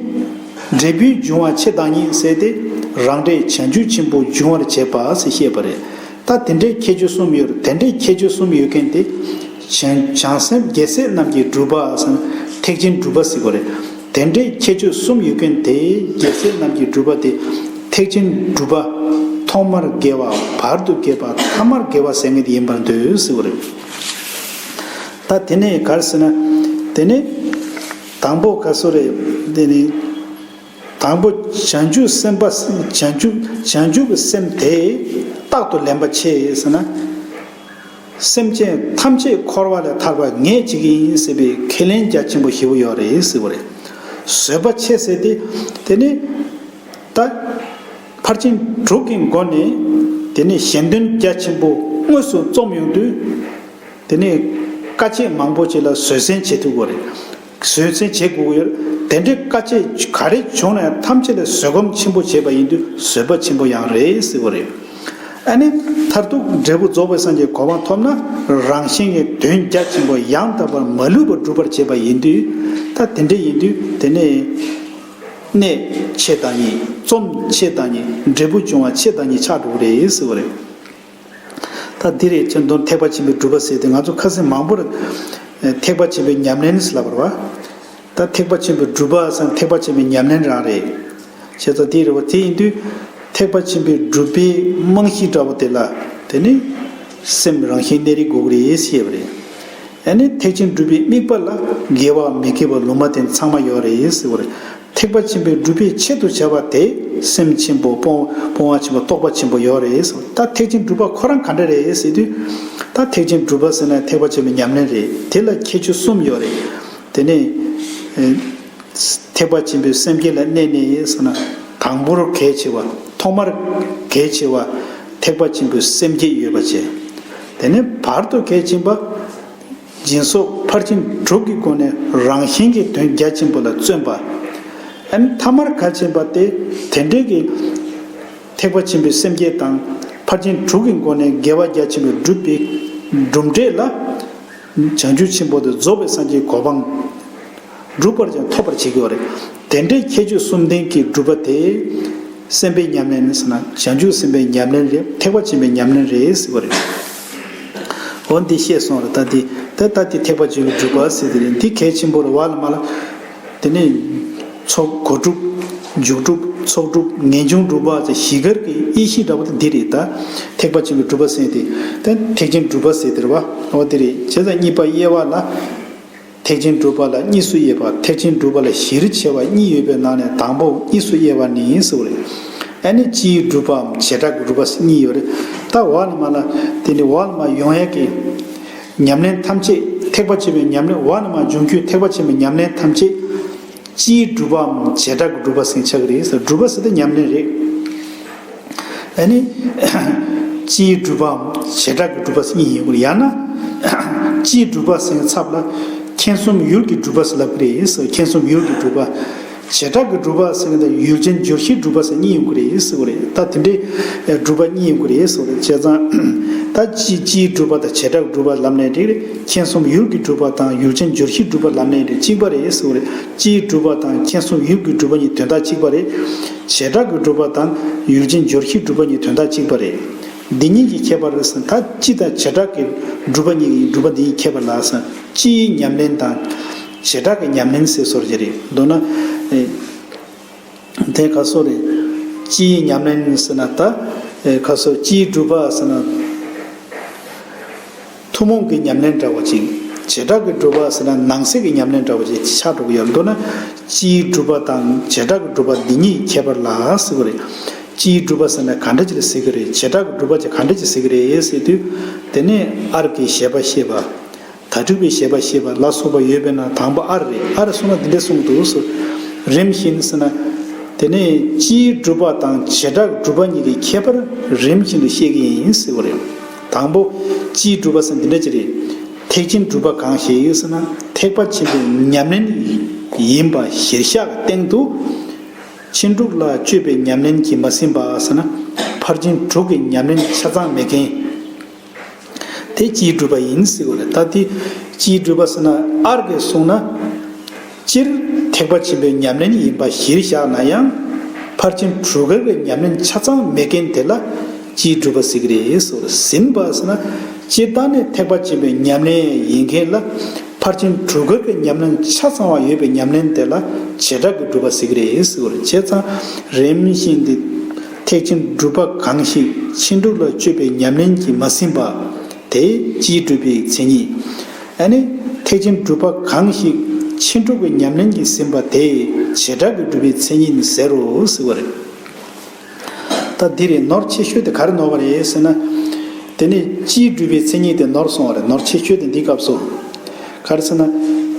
འབྲས་བུའི་འབྱུང་བ་ཆེ་བདག་ཉིད་ཟེར་དེ་རང་འབྲས་བྱང་ཆུབ་ཆེན་པོ་འབྱུང་བར་བྱེད་པ་ཟེར་བཤད་པ་རེད། ད་དེ་འདྲའི་ཁྱད་ཆོས་གསུམ་ཡོད་རེད། དེ་འདྲའི་ཁྱད་ཆོས་གསུམ་ཡོད་མཁན་དེ་བྱང་བྱང་སེམས་རྒྱལ་སྲས་རྣམས་ཀྱི་སྒྲུབ་པ་ཟེར་ན་ཐེག་ཆེན་སྒྲུབ་པ་ཟེར་དགོས་རེད། དེ་འདྲའི་ཁྱད་ཆོས་གསུམ་ཡོད་མཁན་དེ་རྒྱལ་སྲས་རྣམས་ཀྱི་སྒྲུབ་པ་དེ་ཐེག་ཆེན་སྒྲུབ་པ། ཐོག་མར་དགེ་བ། བར་དུ་དགེ་བ། ཐ་མར་དགེ་བ་ཟེར་མཁན་དེ་ཡིན་པར་འདོད་ཟེར་བ་རེད། ད་དེ་ནས་ག་རེ་ཟེར་ན། དེ་ནས་དང་པོ་ག་སོ་རེད། དེ་ནི་དང་པོ་བྱང་ཆུབ་སེམས་དཔའ། བྱང་ཆུབ་བྱང་ཆུབ་ཀྱི་སེམས་དེ་རྟག་ཏུ་ལེན་པ་ཆེ་ཟེར་ན། སེམས་ཅན་ཐམས་ཅད་འཁོར་བ་ལས་ཐར་པ་ངས་བྱེད་ཀྱི་ཡིན་ཟེར་བའི་ཁས་ལེན་རྒྱ་ཆེན་པོ་ཞེ་པོ་ཡོད་རེད་ཟེར་བ་རེད། བཟོད་པ་ཆེ་ཟེར་དེ། དེ་ནི་ད་ཕར་ཕྱིན་དྲུག་གི་སྒོ་ནས་དེ་ནི་གཞན་དོན་རྒྱ་ཆེན་པོ་དངོས་སུ་རྩོམ་ཡོང་དུས། དེ་ནས་དཀའ་སྤྱད་མང་པོ་ཅིག་ལ་བཟོད་བསྲན་བྱེད་ཐུབ་དགོས་རེད། བཟོད་བསྲན་བྱེད་དགོས་ཀྱི་ཡོད་རེད། དེ་འདྲའི་དཀའ་སྤྱད་ག་རེ་བྱུང་ན་ཡང་ཐམས་ཅད་ལ་བཟོད་སྒོམ་ཆེན་པོ་བྱས་པ་ཡིན་དུས་བཟོད་པ་ཆེན་པོ་ཡང་རེད་ཟེར་བ་རེད། ཨ་ནི་མཐར་ཐུག་འབྲས་བུ་རྫོགས་པའི་སངས་རྒྱས་གོ་འཕང་ཐོབ་ན་རང་གཞན་གྱི་དོན་རྒྱ་ཆེན་པོ་ཡང་དག་པར་མ་ལུས་པར་སྒྲུབ་པར་བྱེད་པ་ཡིན་དུས། ད་དེ་འདྲ་ཡིན་དུས་དེ་ནས་གནས་ཆེ་བདག་ཉིད། རྩོམ་ཆེ་བདག་ཉིད། འབྲས་བུ་འབྱུང་བ་ཆེ་བདག་ཉིད་ཆགས་འགྲོ་གི་རེད་ཟེར་བ་རེད། ད་འདི་རེད། ཁྱེད་མདོར་ཐེག་པ་ཆེན་པོའི་སྒྲུབ་པ་ཟེར་ཏེ་ང་ཚོ་ཁ་སང་མང་པོར་ཐེག་པ་ཆེན་པོའི་ཉམས་ལེན་ཟེར་ལབ་པ་རེད་བ། ད་ཐེག་པ་ཆེན་པོའི་སྒྲུབ་པ་ཟེར་ན་ཐེག་པ་ཆེན་པོའི་ཉམས་ལེན་རང་རེད། བྱས་ཙང་དེ་རེད་བ། དེ་ཡིན་དུས་ཐེག་པ་ཆེན་པོའི་སྒྲུབ་པའི་རྨང་གཞི་འདྲ་བོ་དེ་ལ་དེ་ནི་སེམས་རང་བཞིན་གནས་རིགས་དགོས་ཀྱི་རེད་ཞེས་པ་རེད། ཨ་ནི་ཐེག་ཆེན་སྒྲུབ་པའི་དམིགས་པ་ལ་དགེ་བ་མི་དགེ་བ་ལུང་མ་བསྟན་ཚང་མ་ཡོད་རེད་ཟེར་བ་རེད། ཐེག་པ་ཆེན་པོའི་སྒྲུབ་པའི་ཆེད་དུ་བྱ་བ་དེ་སེམས་ཆེན་པོ་སྤོང་སྤོང་བ་ཆེན་པོ་རྟོགས་པ་ཆེན་པོ་ཡོད་རེད་ཟེར། ད་ཐེག་ཆེན་སྒྲུབ་པ་ཁོ་རང་ག་འདྲ་རེད་ཟེར་དུས། ད་ཐེག་ཆེན་སྒྲུབ་པ་ཟེར་ན་ཐེག་པ་ཆེན་པོའི་ཉམས་ལེན་རེད། དེ་ལ་ཁྱད་ཆོས་གསུམ་ཡོད་རེད། དེ་ནས་ཨེ་ཐེག་པ་ཆེན་པོའི་སེམས་བསྐྱེད་ལ་གནས་ནས་ཟེར་ན་དང་པོར་གལ་ཆེ་བ། ཐོག་མར་གལ་ཆེ་བ་ཐེག་པ་ཆེན་པོའི་སེམས་བསྐྱེད་ཡོད་པ་བྱས། དེ་ནས་བར་དུ་གལ་ཆེན་པ། སྦྱིན་སོགས་ཕར་ཕྱིན་དྲུག་གི་སྒོ་ནས་རང་གཞན་གྱི་དོན་རྒྱ་ཆེན་པོ་ལ་བརྩོན་པ། ཨ་ནི་ཐ་མར་གལ་ཆེན་པ་དེ་དེ་འདྲའི་གི་ཐེག་པ་ཆེན་པོའི་སེམས་བསྐྱེད་དང་ཕར་ཕྱིན་དྲུག་གི་སྒོ་ནས་དགེ་བ་རྒྱ་ཆེན་པོ་བསྒྲུབ་པའི་གྲུབ་འབྲས་ལ་བྱང་ཆུབ་ཆེན་པོ་དེ་རྫོགས་པའི་སངས་རྒྱས་གོ་འཕང་སྒྲུབ་པར་ཀྱང་ཐོབ་པར་བྱེད་ཀྱི་ཡོད་རེད། དེ་འདྲའི་ཁྱད་ཆོས་གསུམ་ལྡན་གྱི་སྒྲུབ་པ་དེ། སེམས་དཔའི་ཉམས་ལེན་ཟེར་ན་བྱང་ཆུབ་སེམས་དཔའི་ཉམས་ལེན་རེད། ཐེག་པ་ཆེན་པོའི་ཉམས་ལེན་རེད་ཟེར་བ་རེད། འོ་འདི་བཤད་སོང་རེད། ད་འདི་ད་ད་འདི་ཐེག་པ་ཆེན་པོའི་སྒྲུབ་པ་ཟེར་དེ་རེད། འདི་གལ་ཆེན་པོ་རེད་བ་ལ་མ་ལ། དེ་ནས་ཚོགས་གོ་སྒྲུབ། མཇུག་སྒྲུབ། ཚོགས་སྒྲུབ། ངེས་འབྱུང་སྒྲུབ་པ་ཟེར་བཞི་ཀར་གྱི་དབྱེ་གཞི་འདྲ་པོ་དེ་འདི་རེད། ད་ཐེག་པ་ཆེན་པོའི་སྒྲུབ་པ་ཟེར་དེ། ད་ཐེག་ཆེན་སྒྲུབ་པ་ཟེར་དེ་རེད་བ། འོ་དེ་རེད། བྱས་ཙང་གཉིས་པ་དབྱེ་བ་ལ། ཐེག་ཆེན་སྒྲུབ་པ་ལ་གཉིས་སུ་དབྱེ་བ། ཐེག་ཆེན་སྒྲུབ་པ་ལ་གཞིར་བྱས་པ་གཉིས་ཡོད་པའི་ནང་ནས་དང་པོ་གཉིས་སུ་དབྱེ་བ་ནི་ཟེར་བ་རེད། ཨ་ནི་སྤྱིའི་སྒྲུབ་པའམ་བྱེ་བྲག་གི་སྒྲུབ་པ་གཉིས་ཡོད་རེད། ད་འོག་ནས་མར་ལ་དེ་ནི་འོག་ནས་མར་ཡོང་ཡས་ཀྱི་ཉམས་ལེན་ཐམས་ཅད། ཐེག་པ་ཆེན་པོའི་ཉམས་ལེན་འོག་ནས་མར་འབྱུང་རྒྱུའི་ཐེག་པ་ཆེན་པོའི་ཉམས་ལེན་ཐམས་ཅད་སྤྱིའི་སྒྲུབ་པའམ་བྱེ་བྲག་གི་སྒྲུབ་པ་ཟེར་ཆགས་ཀྱི་རེད་ཟེར། སྒྲུབ་པ་ཟེར་དེ་ཉམས་ལེན་རེད། ཨ་ནི། སྤྱིའི་སྒྲུབ་པའམ་བྱེ་བྲག་གི་སྒྲུབ་པ་ཟེར་གཉིས་ཡོད་རེད། ཡང་ན། སྤྱིའི་སྒྲུབ་པ་ཟེར་མཁན་ཚབ་ལ་མཁྱེན་གསུམ་ཡུལ་གྱི་སྒྲུབ་པ་ཟེར་ལབ་ཀྱི་རེད་ཟེར། མཁྱེན་གསུམ་ཡུལ་གྱི་སྒྲུབ་པ། བྱེ་བྲག་གི་སྒྲུབ་པ་ཟེར་མཁན་དེ་ཡུལ་ཅན་བརྗོད་གཞིའི་སྒྲུབ་པ་ཟེར་གཉིས་ཡོང་གི་རེད་ཟེར་བ་རེད། ད་དེ་འདྲའི་སྒྲུབ་པ་གཉིས་ཡོང་གི་རེད་ཟེར་བ་རེད། བྱས་ཙང་། ད་སྤྱི་སྤྱིའི་སྒྲུབ་པ་དང་བྱེ་བྲག་གི་སྒྲུབ་པ་ལབ་ནའི་འགྲིག་རེད། མཁྱེན་གསུམ་ཡུལ་གྱི་སྒྲུབ་པ་དང་ཡུལ་ཅན་བརྗོད་གཞིའི་སྒྲུབ་པ་ལབ་ནའི་འགྲིག་གཅིག་པ་རེད་ཟེར་བ་རེད། སྤྱིའི་སྒྲུབ་པ་དང་མཁྱེན་གསུམ་ཡུལ་གྱི་སྒྲུབ་པ་གཉིས་དོན་དག་གཅིག་པ་རེད། བྱེ་བྲག་གི་སྒྲུབ་པ་དང་ཡུལ་ཅན་བརྗོད་གཞིའི་སྒྲུབ་པ་གཉིས་དོན་དག་གཅིག་པ་རེད། འདི་གཉིས་ཀྱི་ཁྱད་པར་རེད་ཟེར། ད་སྤྱི་དང་བྱེ་བྲག་གི་སྒྲུབ་པ་གཉིས་ཀྱི་སྒྲུབ་པ་འདི་གཉིས་ཁྱད་པར་ལ་ཟེར། སྤྱིའི་ཉམས་ལེན་དང་བྱེ་བྲག་གི་ཉམས་ལེན་ཟེར་སོར་གྱི་རེད། མདོར་ན། ཨེ། དེ་ག་སོ་རེད། སྤྱིའི་ཉམས་ལེན་ཟེར་ན་ད་ག་སོ་སྤྱིའི་སྒྲུབ་པ་ཟེར་ན། ཐུན་མོང་གི་ཉམས་ལེན་འདྲ་བོ་ཅིག་བྱེ་བྲག་གི་སྒྲུབ་པ་ཟེར་ན་ནང་གསེས་ཀྱི་ཉམས་ལེན་འདྲ་བོ་ཅིག་ཆགས་འགྲོ་གི་ཡོད་འདུག་ན། སྤྱིའི་སྒྲུབ་པ་དང་བྱེ་བྲག་གི་སྒྲུབ་པ་འདི་གཉིས་ཁྱད་པར་ལ་ཟེར་བ་རེད། སྤྱིའི་སྒྲུབ་པ་ཟེར་ན་ག་འདྲ་ཅིག་ལ་ཟེར་གི་རེད། བྱེ་བྲག་གི་སྒྲུབ་པ་ཅིག་ག་འདྲ་ཅིག་ཟེར་གི་རེད་ཟེར་དུས། དེ་ནས་ཨར་གྱི་བཞེད་པ་བཤད་པ། ད་དྲུག་པའི་བཞེད་པ་བཤད་པ་ལ་སོགས་པ་ཡོད་པས་ན་དང་པོ་ཨར་རེད། ཨར་གསུངས་ན་འདི་འདྲ་གསུངས་འདུག་ཟེར། རིམ་བཞིན་ཟེར་ན། དེ་ནས་སྤྱིའི་སྒྲུབ་པ་དང་བྱེ་བྲག་སྒྲུབ་པ་གཉིས་ཀྱི་ཁྱད་པར་རིམ་བཞིན་དུ་བཤད་ཀྱི་ཡིན་ཟེར་བ་རེད། དང་པོ་སྤྱིའི་སྒྲུབ་པ་ཟེར་འདི་འདྲ་ཅིག་རེད། ཐེག་ཆེན་སྒྲུབ་པ་གང་ཞིག་ཟེར་ན། ཐེག་པ་ཆེན་པོའི་ཉམས་ལེན་ཡིན་པ་གཞིར་བཞག་གི་སྟེང་དུ། ཕྱིན་དྲུག་ལ་དཔྱོད་པའི་ཉམས་ལེན་གྱིས་མ་ཟིན་པ་ཟེར་ན། ཕར་ཕྱིན་དྲུག་གི་ཉམས་ལེན་ཆ་ཚང་མེད་མཁན། དེ་སྤྱིའི་སྒྲུབ་པ་ཡིན་ཟེར་བ་རེད། ད་དེ་སྤྱིའི་སྒྲུབ་པ་ཟེར་ན་ཨར་གྱིས་གསུངས་ན། སྤྱིར་ཐེག་པ་ཆེན་པོའི་ཉམས་ལེན་ཡིན་པ་གཞིར་བཞག་ན་ཡང་། ཕར་ཕྱིན་དྲུག་གི་ཉམས་ལེན་ཆ་ཚང་མེད་མཁན་དེ་ལ་སྤྱིའི་སྒྲུབ་པ་ཟེར་གྱི་རེད་ཟེར་བ་རེད། ཟིན་པ་ཟེར་ན་སྤྱིར་བཏང་ནས་ཐེག་པ་ཆེན་པོའི་ཉམས་ལེན་ཡིན་མཁན་ལ། ཕར་ཕྱིན་དྲུག་གི་ཉམས་ལེན་ཆ་ཚང་བ་ཡོད་པའི་ཉམས་ལེན་དེ་ལ་བྱེ་བྲག་གི་སྒྲུབ་པ་ཟེར་གྱི་རེད་ཟེར་བ་རེད། བྱས་ཙང་རིམ་བཞིན་དུ། ཐེག་ཆེན་སྒྲུབ་པ་གང་ཞིག་ཕྱིན་དྲུག་ལ་དཔྱོད་པའི་ཉམས་ལེན་གྱིས་མ་ཟིན་པ། དེ་སྤྱིའི་སྒྲུབ་པའི་མཚན་ཉིད། ཨ་ནི། ཐེག་ཆེན་སྒྲུབ་པ་གང་ཞིག་ཕྱིན་དྲུག་གི་ཉམས་ལེན་གྱིས་ཟིན་པ་དེ་བྱེ་བྲག་གི་སྒྲུབ་པའི་མཚན་ཉིད་ཟེར་རོ་ཟེར་བ་རེད། ད་འདི་རེད། ནོར་ཆེ་ཤོས་དེ་ག་རེ་ནོར་བ་རེད་ཟེར་ན། དེ་ནས་སྤྱིའི་སྒྲུབ་པའི་མཚན་ཉིད་དེ་ནོར་སོང་བ་རེད། ནོར་ཆེ་ཤོས་དེ་འདིའི་སྐབས་སུ། ག་རེ་ཟེར་ན།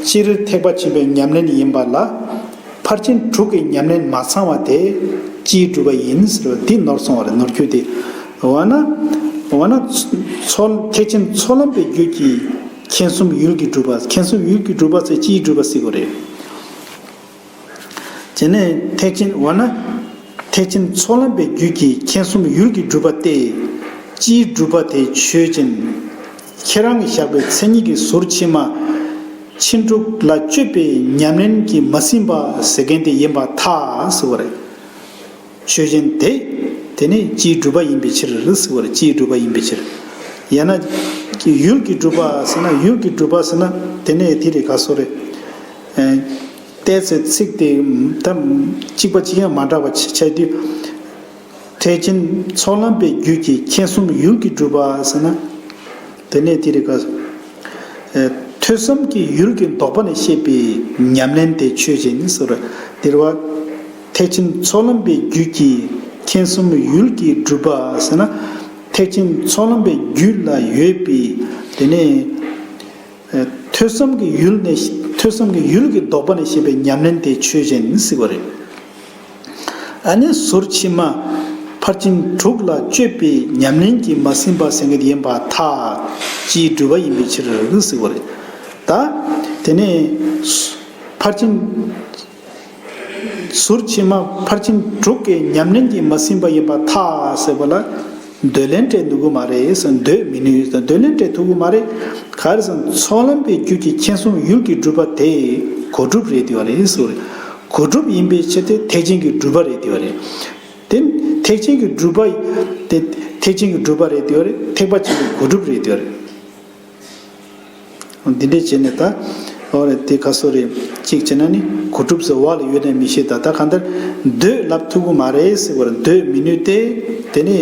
སྤྱིར་ཐེག་པ་ཆེན་པོའི་ཉམས་ལེན་ཡིན་པ་ལ། ཕར་ཕྱིན་དྲུག་གི་ཉམས་ལེན་མ་ཚང་བ་དེ་སྤྱིའི་སྒྲུབ་པ་ཡིན་ཟེར་བ་འདི་ནོར་སོང་བ་རེད། ནོར་རྒྱུ་དེ། འོ་ན། འོ་ན། ཚོ་ཐེག་ཆེན་ཚོགས་ལམ་པའི་རྒྱུད་ཀྱི་མཁྱེན་གསུམ་ཡུལ་གྱི་སྒྲུབ་པ། མཁྱེན་གསུམ་ཡུལ་གྱི་སྒྲུབ་པ་ཚེ་སྤྱིའི་སྒྲུབ་པ་ཟེར་དགོས་རེད། དེ་ནས་ཐེག་ཆེན་འོ་ན། ཐེག་ཆེན་ཚོགས་ལམ་པའི་རྒྱུད་ཀྱི་མཁྱེན་གསུམ་ཡུལ་གྱི་སྒྲུབ་པ་སྟེ། སྤྱིའི་སྒྲུབ་པ་དེ་ཆོས་ཅན། ཁྱེད་རང་གིས་བཞག་པའི་མཚན་ཉིད་ཀྱི་ཟུར་ཕྱི་མ། ཕྱིན་དྲུག་ལ་དཔྱོད་པའི་ཉམས་ལེན་གྱིས་མ་ཟིན་པ་ཟེར་མཁན་དེ་ཡིན་པར་ཐལ་ཟེར་བ་རེད། ཆོས་ཅན་དེ། དེ་ནི་སྤྱིའི་སྒྲུབ་པ་ཡིན་པའི་ཕྱིར་ཟེར་བ་རེད། སྤྱིའི་སྒྲུབ་པ་ཡིན་པའི་ཕྱིར། ཡང་ན། ཡུལ་གྱི་སྒྲུབ་པ་ཟེར་ན་ཡུལ་གྱི་སྒྲུབ་པ་ཟེར་ན་དེ་ནས་དེ་རེད། ག་སོ་རེད། ཨེ། ཏོག་ཙམ་ཚིག་དེ་ད་གཅིག་པ་གཅིག་ཡང་མ་འདྲ་བ་ཆགས་དུས། ཐེག་ཆེན་ཚོགས་ལམ་པའི་རྒྱུད་ཀྱི་མཁྱེན་གསུམ་ཡུལ་གྱི་སྒྲུབ་པ་ཟེར་ན། དེ་ནས་དེ་རེད་ག། ཨེ། ཐོས་བསམ་གྱི་ཡུལ་གྱི་ལྡོག་པ་ནས་བཤད་པའི་ཉམས་ལེན་དེ་ཆོས་ཅན་ཟེར་བ། དེ་རེད་བ། ཐེག་ཆེན་ཚོགས་ལམ་པའི་རྒྱུད་ཀྱི་མཁྱེན་གསུམ་ཡུལ་གྱི་སྒྲུབ་པ་ཟེར་ན། ཐེག་ཆེན་ཚོགས་ལམ་པའི་རྒྱུད་ལ་ཡོད་པའི་དེ་ནས། ཐོས་བསམ་གྱི་ཡུལ་ནས་ཐོས་བསམ་གྱི་ཡུལ་གྱི་ལྡོག་པ་ནས་བཤད་པའི་ཉམས་ལེན་དེ་ཆོས་ཅན་ཟེར་བ་རེད། ཨ་ནི་ཟུར་ཕྱི་མ། ཕར་ཕྱིན་དྲུག་ལ་དཔྱོད་པའི་ཉམས་ལེན་གྱིས་མ་ཟིན་པ་ཟེར་མཁན་དེ་ཡིན་པར་ཐལ། སྤྱིའི་སྒྲུབ་པ་ཡིན་པའི་ཕྱིར་ཟེར་བ་རེད། ད། དེ་ནས། ཕར་ཕྱིན། ཟུར་ཕྱི་མ་ཕར་ཕྱིན་དྲུག་གི་ཉམས་ལེན་གྱིས་མ་ཟིན་པ་ཡིན་པར་ཐལ་ཟེར་བ་ལ། འདོད་ལན་སྤྲད་ཐུབ་ཀྱི་མ་རེད་ཟེར། འདོད་མི་ནུས་ཟེར། འདོད་ལན་སྤྲད་ཐུབ་ཀྱི་མ་རེད། ག་རེ་ཟེར་ན་ཚོགས་ལམ་པའི་རྒྱུད་ཀྱི་མཁྱེན་གསུམ་ཡུལ་གྱི་སྒྲུབ་པ་དེ་གོ་སྒྲུབ་རེད་དེ་བ་རེད་ཟེར། གོ་སྒྲུབ་ཡིན་པའི་ཕྱིར་དེ་ཐེག་ཆེན་གྱི་སྒྲུབ་པ་རེད་དེ་བ་རེད། དེ་ཐེག་ཆེན་གྱི་སྒྲུབ་པ། དེ་ཐེག་ཆེན་གྱི་སྒྲུབ་པ་རེད་དེ་བ་རེད། ཐེག་པ་ཆེན་པོའི་གོ་སྒྲུབ་རེད་དེ་བ་རེད། འདི་འདྲས་བྱས་ནས་ད། འོ་རེད། དེ་ག་སོ་རེད། གཅིག་བྱས་ན་ནི་གོ་སྒྲུབ་ཟེར་བ་ལ་ཡོད་ནས་མི་ཤེས། ད་ད་གང་ལྟར་འདོད་ལབ་ཐུབ་ཀྱི་མ་རེད་ཟེར་བར་འདོད་མི་ནུས་ཏེ། དེ་ནི་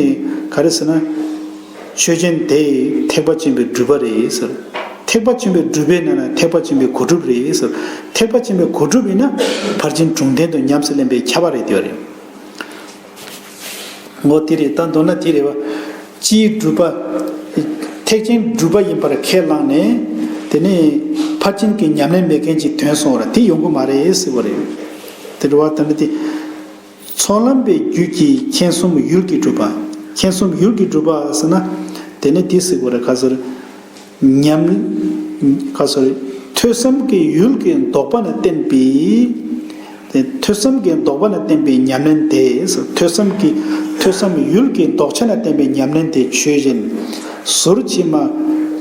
ག་རེ་ཟེར་ན། ཆོས་ཅན་དེ་ཐེག་པ་ཆེན་པོའི་སྒྲུབ་པ་རེད་ཟེར། ཐེག་པ་ཆེན་པོའི་སྒྲུབ་པའི་ནང་ན་ཐེག་པ་ཆེན་པོའི་གོ་སྒྲུབ་རེད་ཟེར། ཐེག་པ་ཆེན་པོའི་གོ་སྒྲུབ་ཡིན་ན་ཕར་ཕྱིན་དྲུག་ལྡན་དུ་ཉམས་སུ་ལེན་པའི་ཁྱབ་པ་རེད་དེ་བ་རེད། འོ་དེ་རེད། ད་མདོར་ན་དེ་རེད་བ། སྤྱིའི་སྒྲུབ་པ། ཐེག་ཆེན་སྒྲུབ་པ་ཡིན་པར་ཁས་བླངས་ནས། དེ་ནས་ཕར་ཕྱིན་གྱི་ཉམས་ལེན་མེད་མཁན་ཅིག་ཐོན་སོང་བ་རེད། དེ་ཡོང་གི་མ་རེད་ཟེར་བ་རེད། དེ་རེད་བ། ད་ནི་དེ། ཚོགས་ལམ་པའི་རྒྱུད་ཀྱི་མཁྱེན་གསུམ་ཡུལ་གྱི་སྒྲུབ་པ། མཁྱེན་གསུམ་ཡུལ་གྱི་སྒྲུབ་པ་ཟེར་ན། དེ་ནི་དེ་ཟེར་བ་རེད། ག་ཟེར། ཉམས། ག་སོ་རེད། ཐོས་བསམ་གྱི་ཡུལ་གྱི་ལྡོག་པ་ནས་བསྟན་པའི། དེ་ཐོས་བསམ་གྱི་ལྡོག་པ་ནས་བསྟན་པའི་ཉམས་ལེན་དེ། ཐོས་བསམ་གྱི། ཐོས་བསམ་ཡུལ་གྱི་ལྡོག་ཆ་ནས་བསྟན་པའི་ཉམས་ལེན་དེ་ཆོས་ཅན། ཟུར་ཕྱི་མ།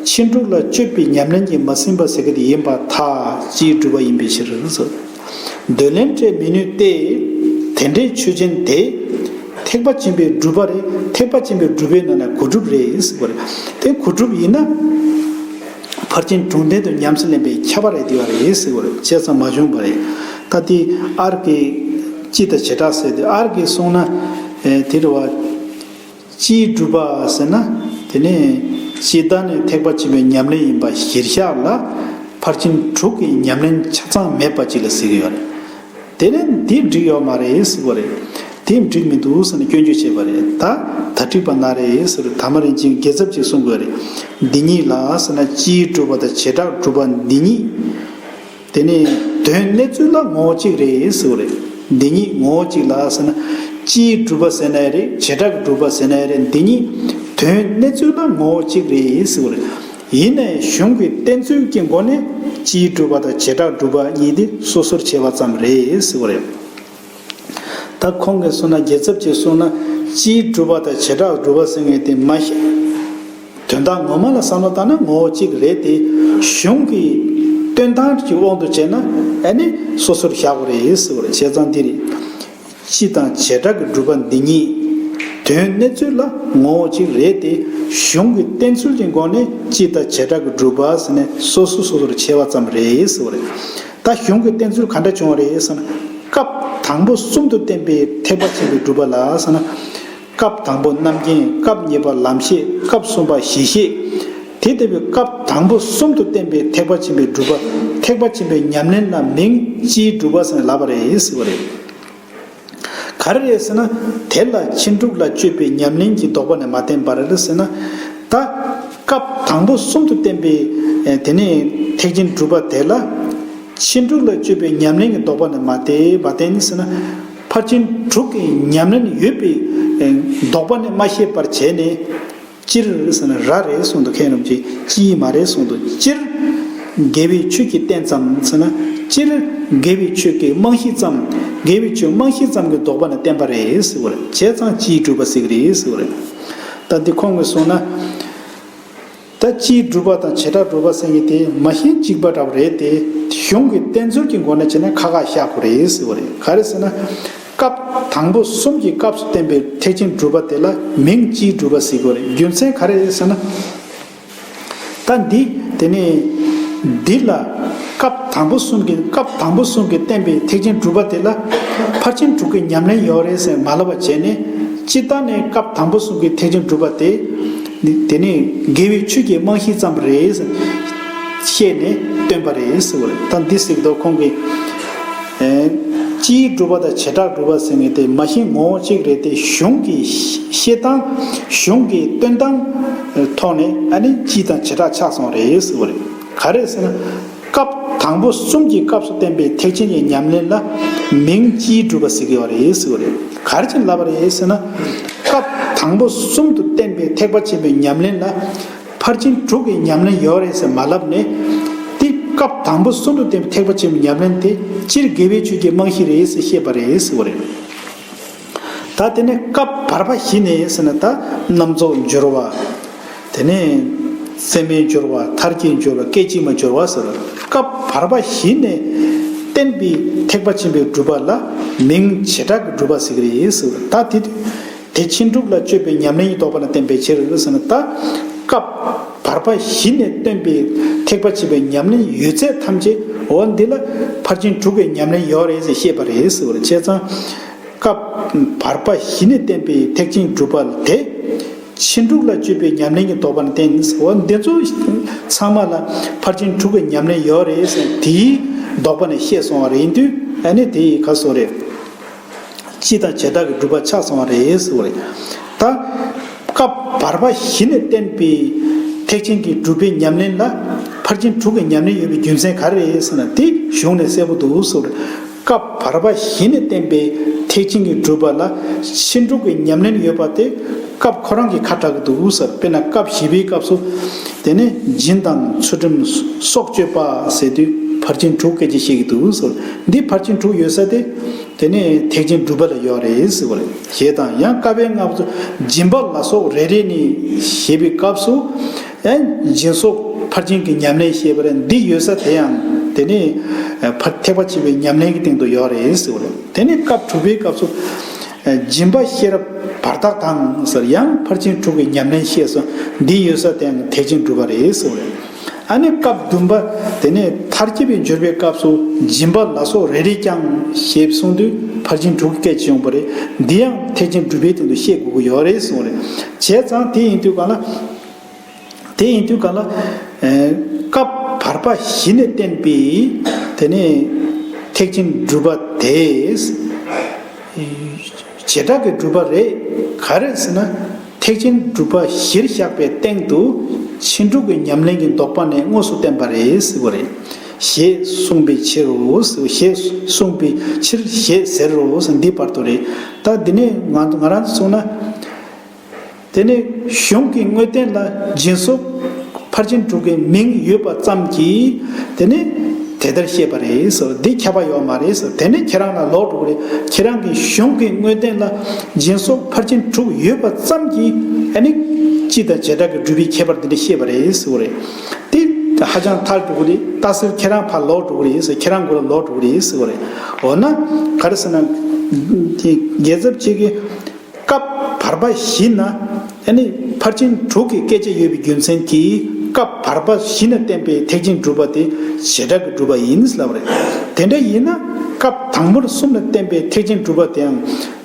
ཕྱིན་དྲུག་ལ་དཔྱོད་པའི་ཉམས་ལེན་གྱིས་མ་ཟིན་པ་ཟེར་གྱི་དེ་ཡིན་པར་ཐལ། སྤྱིའི་སྒྲུབ་པ་ཡིན་པའི་ཕྱིར། འདོད་ལན་སྤྲད་མི་ནུས་ཏེ། དེ་འདྲའི་ཆོས་ཅན་དེ། ཐེག་པ་ཆེན་པོའི་སྒྲུབ་པ་རེད། ཐེག་པ་ཆེན་པོའི་སྒྲུབ་པའི་ནང་ན་གོ་སྒྲུབ་རེད་ཟེར་བ་རེད། དེ་གོ་སྒྲུབ་ཡིན་ན། ཕར་ཕྱིན་དྲུག་ལྡན་དུ་ཉམས་སུ་ལེན་པའི་ཁྱབ་པ་རེད་དེ་བ་རེད་ཟེར་བ་རེད། བྱས་ཙང་མ་བྱུང་བ་རེད། ད་དེ་ཨར་གྱི་ སྤྱི་དང་བྱེ་བྲག་ཟེར་ཏེ་ཨར་གྱིས་གསུངས་ན། ཨེ་དེ་རེད་བ། སྤྱིའི་སྒྲུབ་པ་ཟེར་ན། དེ་ནི་སྤྱི་བཏང་ནས་ཐེག་པ་ཆེན་པོའི་ཉམས་ལེན་ཡིན་པ་གཞིར་བཞག་ལ། ཕར་ཕྱིན་དྲུག་གི་ཉམས་ལེན་ཆ་ཚང་མེད་པ་ཅིག་ལ་ཟེར་གྱི་ཡོད་རེད། དེ་ནི་འདི་འགྲིག་ཡོད་མ་རེད་ཟེར་བ་རེད། དེ་འགྲིག་མི་འདུག་ཟེར་ནས་སྐྱོན་བརྗོད་བྱས་པ་རེད། ད་ད་འགྲིག་པ་ན་རེད་ཟེར་བ་རེད། ད་མ་རིན་ཆེན་རྒྱལ་ཚབ་ཀྱིས་གསུང་དགོས་རེད། འདི་ཉིད་ལ་ཟེར་ན་སྤྱིའི་སྒྲུབ་པ་དང་བྱེ་བྲག་སྒྲུབ་པ་འདི་ཉིད། དེ་ནི་དོན་གནས་ཚུལ་ལ་ངོ་བོ་གཅིག་རེད་ཟེར་བ་རེད། འདི་ཉིད་ངོ་བོ་གཅིག་ལ་ཟེར་ན། སྤྱིའི་སྒྲུབ་པ་ཟེར་ན་ཡང་རེད། བྱེ་བྲག་གི་སྒྲུབ་པ་ཟེར་ན་ཡང་རེད། འདི་ཉིད་དོན་གནས་ཚུལ་ལ་ངོ་བོ་གཅིག་རེད་ཟེར་བ་རེད། ཡིན་ནའི་གཞུང་གི་བསྟན་ཚུལ་གྱི་སྒོ་ནས་སྤྱིའི་སྒྲུབ་པ་དང་བྱེ་བྲག་སྒྲུབ་པ་གཉིས་དེ་སོ་སོར་ཕྱེ་བ་ཙམ་རེད་ཟེར་བ་རེད། ད་ཁོང་གིས་གསུངས་ན། རྒྱལ་ཚབ་ཀྱིས་གསུངས་ན། སྤྱིའི་སྒྲུབ་པ་དང་བྱེ་བྲག་སྒྲུབ་པ་ཟེར་མཁན་དེ་མ་གཞི། དོན་དག་ངོ་མ་ལ་བསམ་བློ་བཏང་ན་ངོ་བོ་གཅིག་རེད་དེ། གཞུང་གི་སྟོན་སྟངས་ཀྱི་དབང་དུ་བྱས་ན་ཨ་ནི་སོ་སོར་བཞག་དགོས་རེད་ཟེར་བ་རེད། བྱས་ཙང་འདི་རེད། སྤྱི་དང་བྱེ་བྲག་གི་སྒྲུབ་པ་འདི་ཉིད་དོན་གནས་ཚུལ་ལ་ངོ་བོ་གཅིག་རེད་དེ། གཞུང་གི་བསྟན་ཚུལ་གྱི་སྒོ་ནས་སྤྱི་དང་བྱེ་བྲག་གི་སྒྲུབ་པ་ཟེར་ནས་སོ་སོ་སོ་སོར་ཕྱེ་བ་ཙམ་རེད་ཟེར་བ་རེད། ད་གཞུང་གི་བསྟན་ཚུལ་ག་འདྲ་བྱུང་བ་རེད་ཟེར་ན། སྐབས་དང་པོ་གསུམ་དུ་བསྟན་པའི་ཐེག་པ་ཆེན་པོའི་སྒྲུབ་པ་ལ་ཟེར་ན། སྐབས་དང་པོ་རྣམ་མཁྱེན། སྐབས་གཉིས་པ་ལམ་ཤེས། སྐབས་གསུམ་པ་གཞི་ཤེས། དེ་ལྟ་བུའི་སྐབས་དང་པོ་གསུམ་དུ་བསྟན་པའི་ཐེག་པ་ཆེན་པོའི་སྒྲུབ་པ། ཐེག་པ་ཆེན་པོའི་ཉམས་ལེན་ལ་མིང་སྤྱིའི་སྒྲུབ་པ་ཟེར་ནས་ལབ་པ་རེད་ཟེར་བ་རེད། ག་རེ་རེད་ཟེར་ན། དེ་ལ་ཕྱིན་དྲུག་ལ་སྤྱོད་པའི་ཉམས་ལེན་གྱི་ལྡོག་པ་ནི་མ་བསྟན་པར་ཟེར་ན། ད་སྐབས་དང་པོ་གསུམ་དུ་བསྟན་པའི་དེ་ནས་ཐེག་ཆེན་སྒྲུབ་པ་དེ་ལ། ཕྱིན་དྲུག་ལ་སྤྱོད་པའི་ཉམས་ལེན་གྱི་ལྡོག་པ་ནི་མ་བསྟན། མ་བསྟན་ནི་ཟེར་ན། ཕར་ཕྱིན་དྲུག་གི་ཉམས་ལེན་ཡོད་པའི་ལྡོག་པ་ནི་མ་བཤད་པར་བྱས་ནས། སྤྱིར་ཟེར་ན་ར་རེད་གསུངས་འདུག་མཁན་རྣམས་ཀྱིས་སྤྱི་མ་རེད་གསུངས་འདུག་སྤྱིར་དགེ་བའི་ཆོས་ཀྱི་རྟེན་ཙམ་ཟེར་ན། སྤྱིར་དགེ་བའི་ཆོས་ཀྱི་རྨང་གཞི་ཙམ། དགེ་བའི་ཆོས་རྨང་གཞི་ཙམ་གྱི་ལྡོག་པ་ནི་བསྟན་པ་རེད་ཟེར་བ་རེད། བྱས་ཙང་སྤྱིའི་སྒྲུབ་པ་ཟེར་གྱི་རེད་ཟེར་བ་རེད། ད་འདི་ཁོང་གིས་གསུངས་ན། ད་སྤྱིའི་སྒྲུབ་པ་དང་བྱེ་བྲག་སྒྲུབ་པ་ཟེར་མཁན་དེ་མ་གཞི་གཅིག་པ་འདྲ་བ་རེད་དེ། གཞུང་གི་བསྟན་ཚུལ་གྱི་སྒོ་ནས་བྱས་ན་ཁ་ཁ་བཞག་དགོས་རེད་ཟེར་བ་རེད། ག་རེ་ཟེར་ན། སྐབས་དང་པོ་གསུམ་གྱི་སྐབས་སུ་བསྟན་པའི་ཐེག་ཆེན་སྒྲུབ་པ་དེ་ལ་མིང་སྤྱིའི་སྒྲུབ་པ་ཟེར་དགོས་རེད། རྒྱུ་མཚན་ག་རེ་རེད་ཟེར་ན། ད་འདི་དེ་ནས་འདི་ལ་སྐབས་དང་པོ་གསུམ་གྱི་སྐབས་དང་པོ་གསུམ་གྱིས་བསྟན་པའི་ཐེག་ཆེན་སྒྲུབ་པ་དེ་ལ་ཕར་ཕྱིན་དྲུག་གི་ཉམས་ལེན་ཡོད་རེད་ཟེར་མ་ལབ་པ་བྱས་ནས། སྤྱིར་བཏང་ནས་སྐབས་དང་པོ་གསུམ་གྱི་ཐེག་ཆེན་སྒྲུབ་པ་དེ། དེ་ནི་དགེ་བའི་ཆོས་ཀྱི་རྨང་གཞི་ཙམ་རེད་ཟེར་བཤད་ནས་སྟོན་པ་རེད་ཟེར་བ་རེད། ད་འདི་ཟེར་དུས་ཁོང་གིས། ཨེ། སྤྱིའི་སྒྲུབ་པ་དང་བྱེ་བྲག་སྒྲུབ་པ་ཟེར་མཁན་དེ་མ་གཞི་ངོ་བོ་གཅིག་རེད་དེ། གཞུང་གི་བཤད་སྟངས། གཞུང་གི་སྟོན་སྟངས་ཐོག་ནས་ཨ་ནི་སྤྱི་དང་བྱེ་བྲག་ཆགས་སོང་རེད་ཟེར་བ་རེད། ག་རེ་ཟེར་ན། སྐབས་དང་པོ་གསུམ་གྱི་སྐབས་སུ་བསྟན་པའི་ཐེག་ཆེན་གྱི་ཉམས་ལེན་ལ་མིང་སྤྱིའི་སྒྲུབ་པ་ཟེར་གྱི་ཡོད་རེད་ཟེར་བ་རེད། ག་རེ་བྱས་ལབ་པ་རེད་ཟེར་ན། སྐབས་དང་པོ་གསུམ་དུ་བསྟན་པའི་ཐེག་པ་ཆེན་པོའི་ཉམས་ལེན་ལ། ཕར་ཕྱིན་དྲུག་གི་ཉམས་ལེན་ཡོད་རེད་ཟེར་མ་ལབ་ནས། དེ་སྐབས་དང་པོ་གསུམ་དུ་བསྟན་པའི་ཐེག་པ་ཆེན་པོའི་ཉམས་ལེན་དེ་སྤྱིར་དགེ་བའི་ཆོས་ཀྱི་རྨང་གཞི་རེད་ཟེར་བཤད་པ་རེད་ཟེར་བ་རེད། ད་དེ་ནས་སྐབས་བར་པ་བཞི་ནས་ཟེར་ན། ད་རྣམ་རྫོགས་སྦྱོར་བ། དེ་ནས་ཚད་མའི་སྦྱོར་བ། མཐར་གྱིས་སྦྱོར་བ། སྐད་ཅིག་མའི་སྦྱོར་བ་ཟེར། སྐབས་བར་པ་བཞི་ནས་བསྟན་པའི་ཐེག་པ་ཆེན་པོའི་སྒྲུབ་པ་ལ་མིང་བྱེ་བྲག་གི་སྒྲུབ་པ་ཟེར་གྱི་རེད་ཟེར། ད་དེ་དུས། དེ་ཕྱིན་དྲུག་ལ་སྤྱོད་པའི་ཉམས་ལེན་གྱི་ལྡོག་པ་ལ་བརྟེན་པའི་ཕྱིར་ཟེར་ན། ད་སྐབས་བར་པ་བཞི་ནས་བསྟན་པའི་ཐེག་པ་ཆེན་པོའི་ཉམས་ལེན་ཡོད་ཚད་ཐམས་ཅད་འོ་འདི་ལ་ཕར་ཕྱིན་དྲུག་གི་ཉམས་ལེན་ཡོད་རེད་ཟེར་བཤད་པ་རེད་ཟེར་བ་རེད། བྱས་ཙང་སྐབས་བར་པ་བཞི་ནས་བསྟན་པའི་ཐེག་ཆེན་སྒྲུབ་པ་དེ་ཕྱིན་དྲུག་ལ་སྤྱོད་པའི་ཉམས་ལེན་གྱི་ལྡོག་པ་ལ་བརྟེན་ཟེར། འོ་འདི་ཚོ་ཚང་མ་ལ་ཕར་ཕྱིན་དྲུག་གི་ཉམས་ལེན་ཡོད་རེད་ཟེར། དེའི་ལྡོག་པ་ནས་བཤད་སོང་བ་རེད་དུས། ཨ་ནི་དེ་ཡི་ཁ་སོ་རེད། སྤྱི་དང་བྱེ་བྲག་གི་སྒྲུབ་པ་ཆགས་སོང་བ་རེད་ཟེར་བ་རེད། ད་སྐབས་བར་པ་བཞི་ནས་བསྟན་པའི་ཐེག་ཆེན་གྱི་སྒྲུབ་པའི་ཉམས་ལེན་ལ་ཕར་ཕྱིན་དྲུག་གི་ཉམས་ལེན་ཡོད་པའི་རྒྱུ་མཚན་ག་རེ་རེད་ཟེར་ན། དེ་གཞུང་ནས་གསལ་པོ་འདུག་ཟེར་བ་རེད། སྐབས་བར་པ་བཞི་ནས་བསྟན་པའི་ཐེག་ཆེན་གྱི་སྒྲུབ་པ་ལ་ཕྱིན་དྲུག་གི་ཉམས་ལེན་ཡོད་པ་དེ་སྐབས་ཁོ་རང་གིས་ཁ་གྲག་གི་འདུག་ཟེར། དཔེར་ན་སྐབས་བཞི་པའི་སྐབས་སུ། དེ་ནས་སྦྱིན་དང་ཚུལ་ཁྲིམས་སྲོག་གཅོད་པ་ཟེར་དུས་ཕར་ཕྱིན་དྲུག་སྐད་ཅིག་བཤད་ཀྱི་འདུག་ཟེར། འདི་ཕར་ཕྱིན་དྲུག་ཡོད་ས་དེ། དེ་ནས་ཐེག་ཆེན་སྒྲུབ་པ་ལ་ཡོད་རེད་ཟེར་བ་རེད། ཞེས་དང་། ཡང་བཀའ་པོད་ལྔ་པོ་སྦྱིན་པ་ལ་སོགས་རེ་རེ་ནས་ཞེས་པའི་སྐབས་སུ། ཡང་སྦྱིན་སོགས་ཕར་ཕྱིན་གྱི་ཉམས་ལེན་ཞེས་པ་རེད། འདི་ཡོད་ས་དེ་ཡང་དེ་ནས་ཕར་ཐེག་པ་ཆེན་པོའི་ཉམས་ལེན་གྱི་སྟེང་དུ་ཡོད་རེད་ཟེར་བ་རེད། དེ་ནས་སྐབས་དྲུག་པའི་སྐབས་སུ། སྦྱིན་པ་ཤེས་རབ་བར་དག་དང་ཟེར། ཡང་ཕར་ཕྱིན་དྲུག་གི་ཉམས་ལེན་བཤད་སོང་། འདི་ཡོད་ས་དེ་ཡང་ཐེག་ཆེན་སྒྲུབ་པ་རེད་ཟེར་བ་རེད། ཨ་ནི་སྐབས་བདུན་པ་དེ་ནས་མཐར་གྱིས་པའི་འབྱོར་པའི་སྐབས་སུ་སྦྱིན་པ་ལ་སོགས་རེ་རེས་ཀྱང་ཞེས་གསུངས་དུས་ཕར་ཕྱིན་དྲུག་གི་སྐད་ཅིག་ཡོང་པ་རེད། འདི་ཡང་ཐེག་ཆེན་སྒྲུབ་པའི་སྟེང་དུ་བཤད་དགོས་ཀྱི་ཡོད་རེད་གསུངས་རེད། བྱས་ཙང་དེ་ཡིན་དུས་གང་ལ། དེ་ཡིན་དུས་གང་ལ། ཨེ། སྐབས་བར་པ་བཞི་ནས་བསྟན་པའི་དེ་ནས་ཐེག་ཆེན་སྒྲུབ་པ་དེ། བྱེ་བྲག་གི་སྒྲུབ་པ་རེད། ག་རེ་ཟེར་ན། ཐེག་ཆེན་སྒྲུབ་པ་གཞིར་བཞག་པའི་སྟེང་དུ་ཕྱིན་དྲུག་གི་ཉམས་ལེན་གྱི་ལྡོག་པ་ནས་དངོས་སུ་བསྟན་པ་རེད་ཟེར་བ་རེད། ཞེས་གསུངས་པའི་ཕྱིར་རོ་ཞེས་གསུངས་པའི་ཕྱིར་ཞེས་ཟེར་རོ་འདི་བར་དུ་རེད། ད་འདི་ནས་ང་ང་རང་ཚོ་གསུངས་ན། དེ་ནས་གཞུང་གི་དངོས་བསྟན་ལ་སྦྱིན་སོགས་ཕར་ཕྱིན་དྲུག་གི་མིང་ཡོད་པ་ཙམ་གྱིས་དེ་ནས་དེ་ལྟར་བཤད་པ་རེད་ཟེར། འདི་ཁྱབ་པ་ཡོད་མ་རེད་ཟེར། དེ་ནས་ཁྱེད་རང་ལ་ལོག་འགྲོ་གི་རེད། ཁྱེད་རང་གི་གཞུང་གི་དངོས་བསྟན་ལ་སྦྱིན་སོགས་ཕར་ཕྱིན་དྲུག་ཡོད་པ་ཙམ་གྱིས་ཨ་ནི་སྤྱི་དང་བྱེ་བྲག་གི་སྒྲུབ་པའི་ཁྱད་པར་འདི་འདྲ་བཤད་པ་རེད་ཟེར་བ་རེད། དེ་ཧ་ཅང་ཐལ་འགྲོ་གི་རེད། ལྟ་ཟེར་ཁྱེད་རང་ཕར་ལོག་འགྲོ་གི་རེད་ཟེར། ཁྱེད་རང་མགོ་ལ་ལོག་འགྲོ་གི་རེད་ཟེར་བ་རེད། འོ་ན་ག་རེ་ཟེར་ན། དེ་རྒྱལ་ཚབ་ཅིག་གིས། སྐབས་བར་པ་བཞི་ན། ཨ་ནི་ཕར་ཕྱིན་དྲུག་གི་སྐད་ཆ་ཡོད་པའི་རྒྱུ་མཚན་གྱིས་སྐབས་བར་པ་བཞི་ན་བསྟན་པའི་ཐེག་ཆེན་སྒྲུབ་པ་དེ་བྱེ་བྲག་གི་སྒྲུབ་པ་ཡིན་ལབ་པ་རེད། དེ་འདྲ་ཡིན་ན་སྐབས་དང་པོར་གསུམ་ན་བསྟན་པའི་ཐེག་ཆེན་སྒྲུབ་པ་དེའང་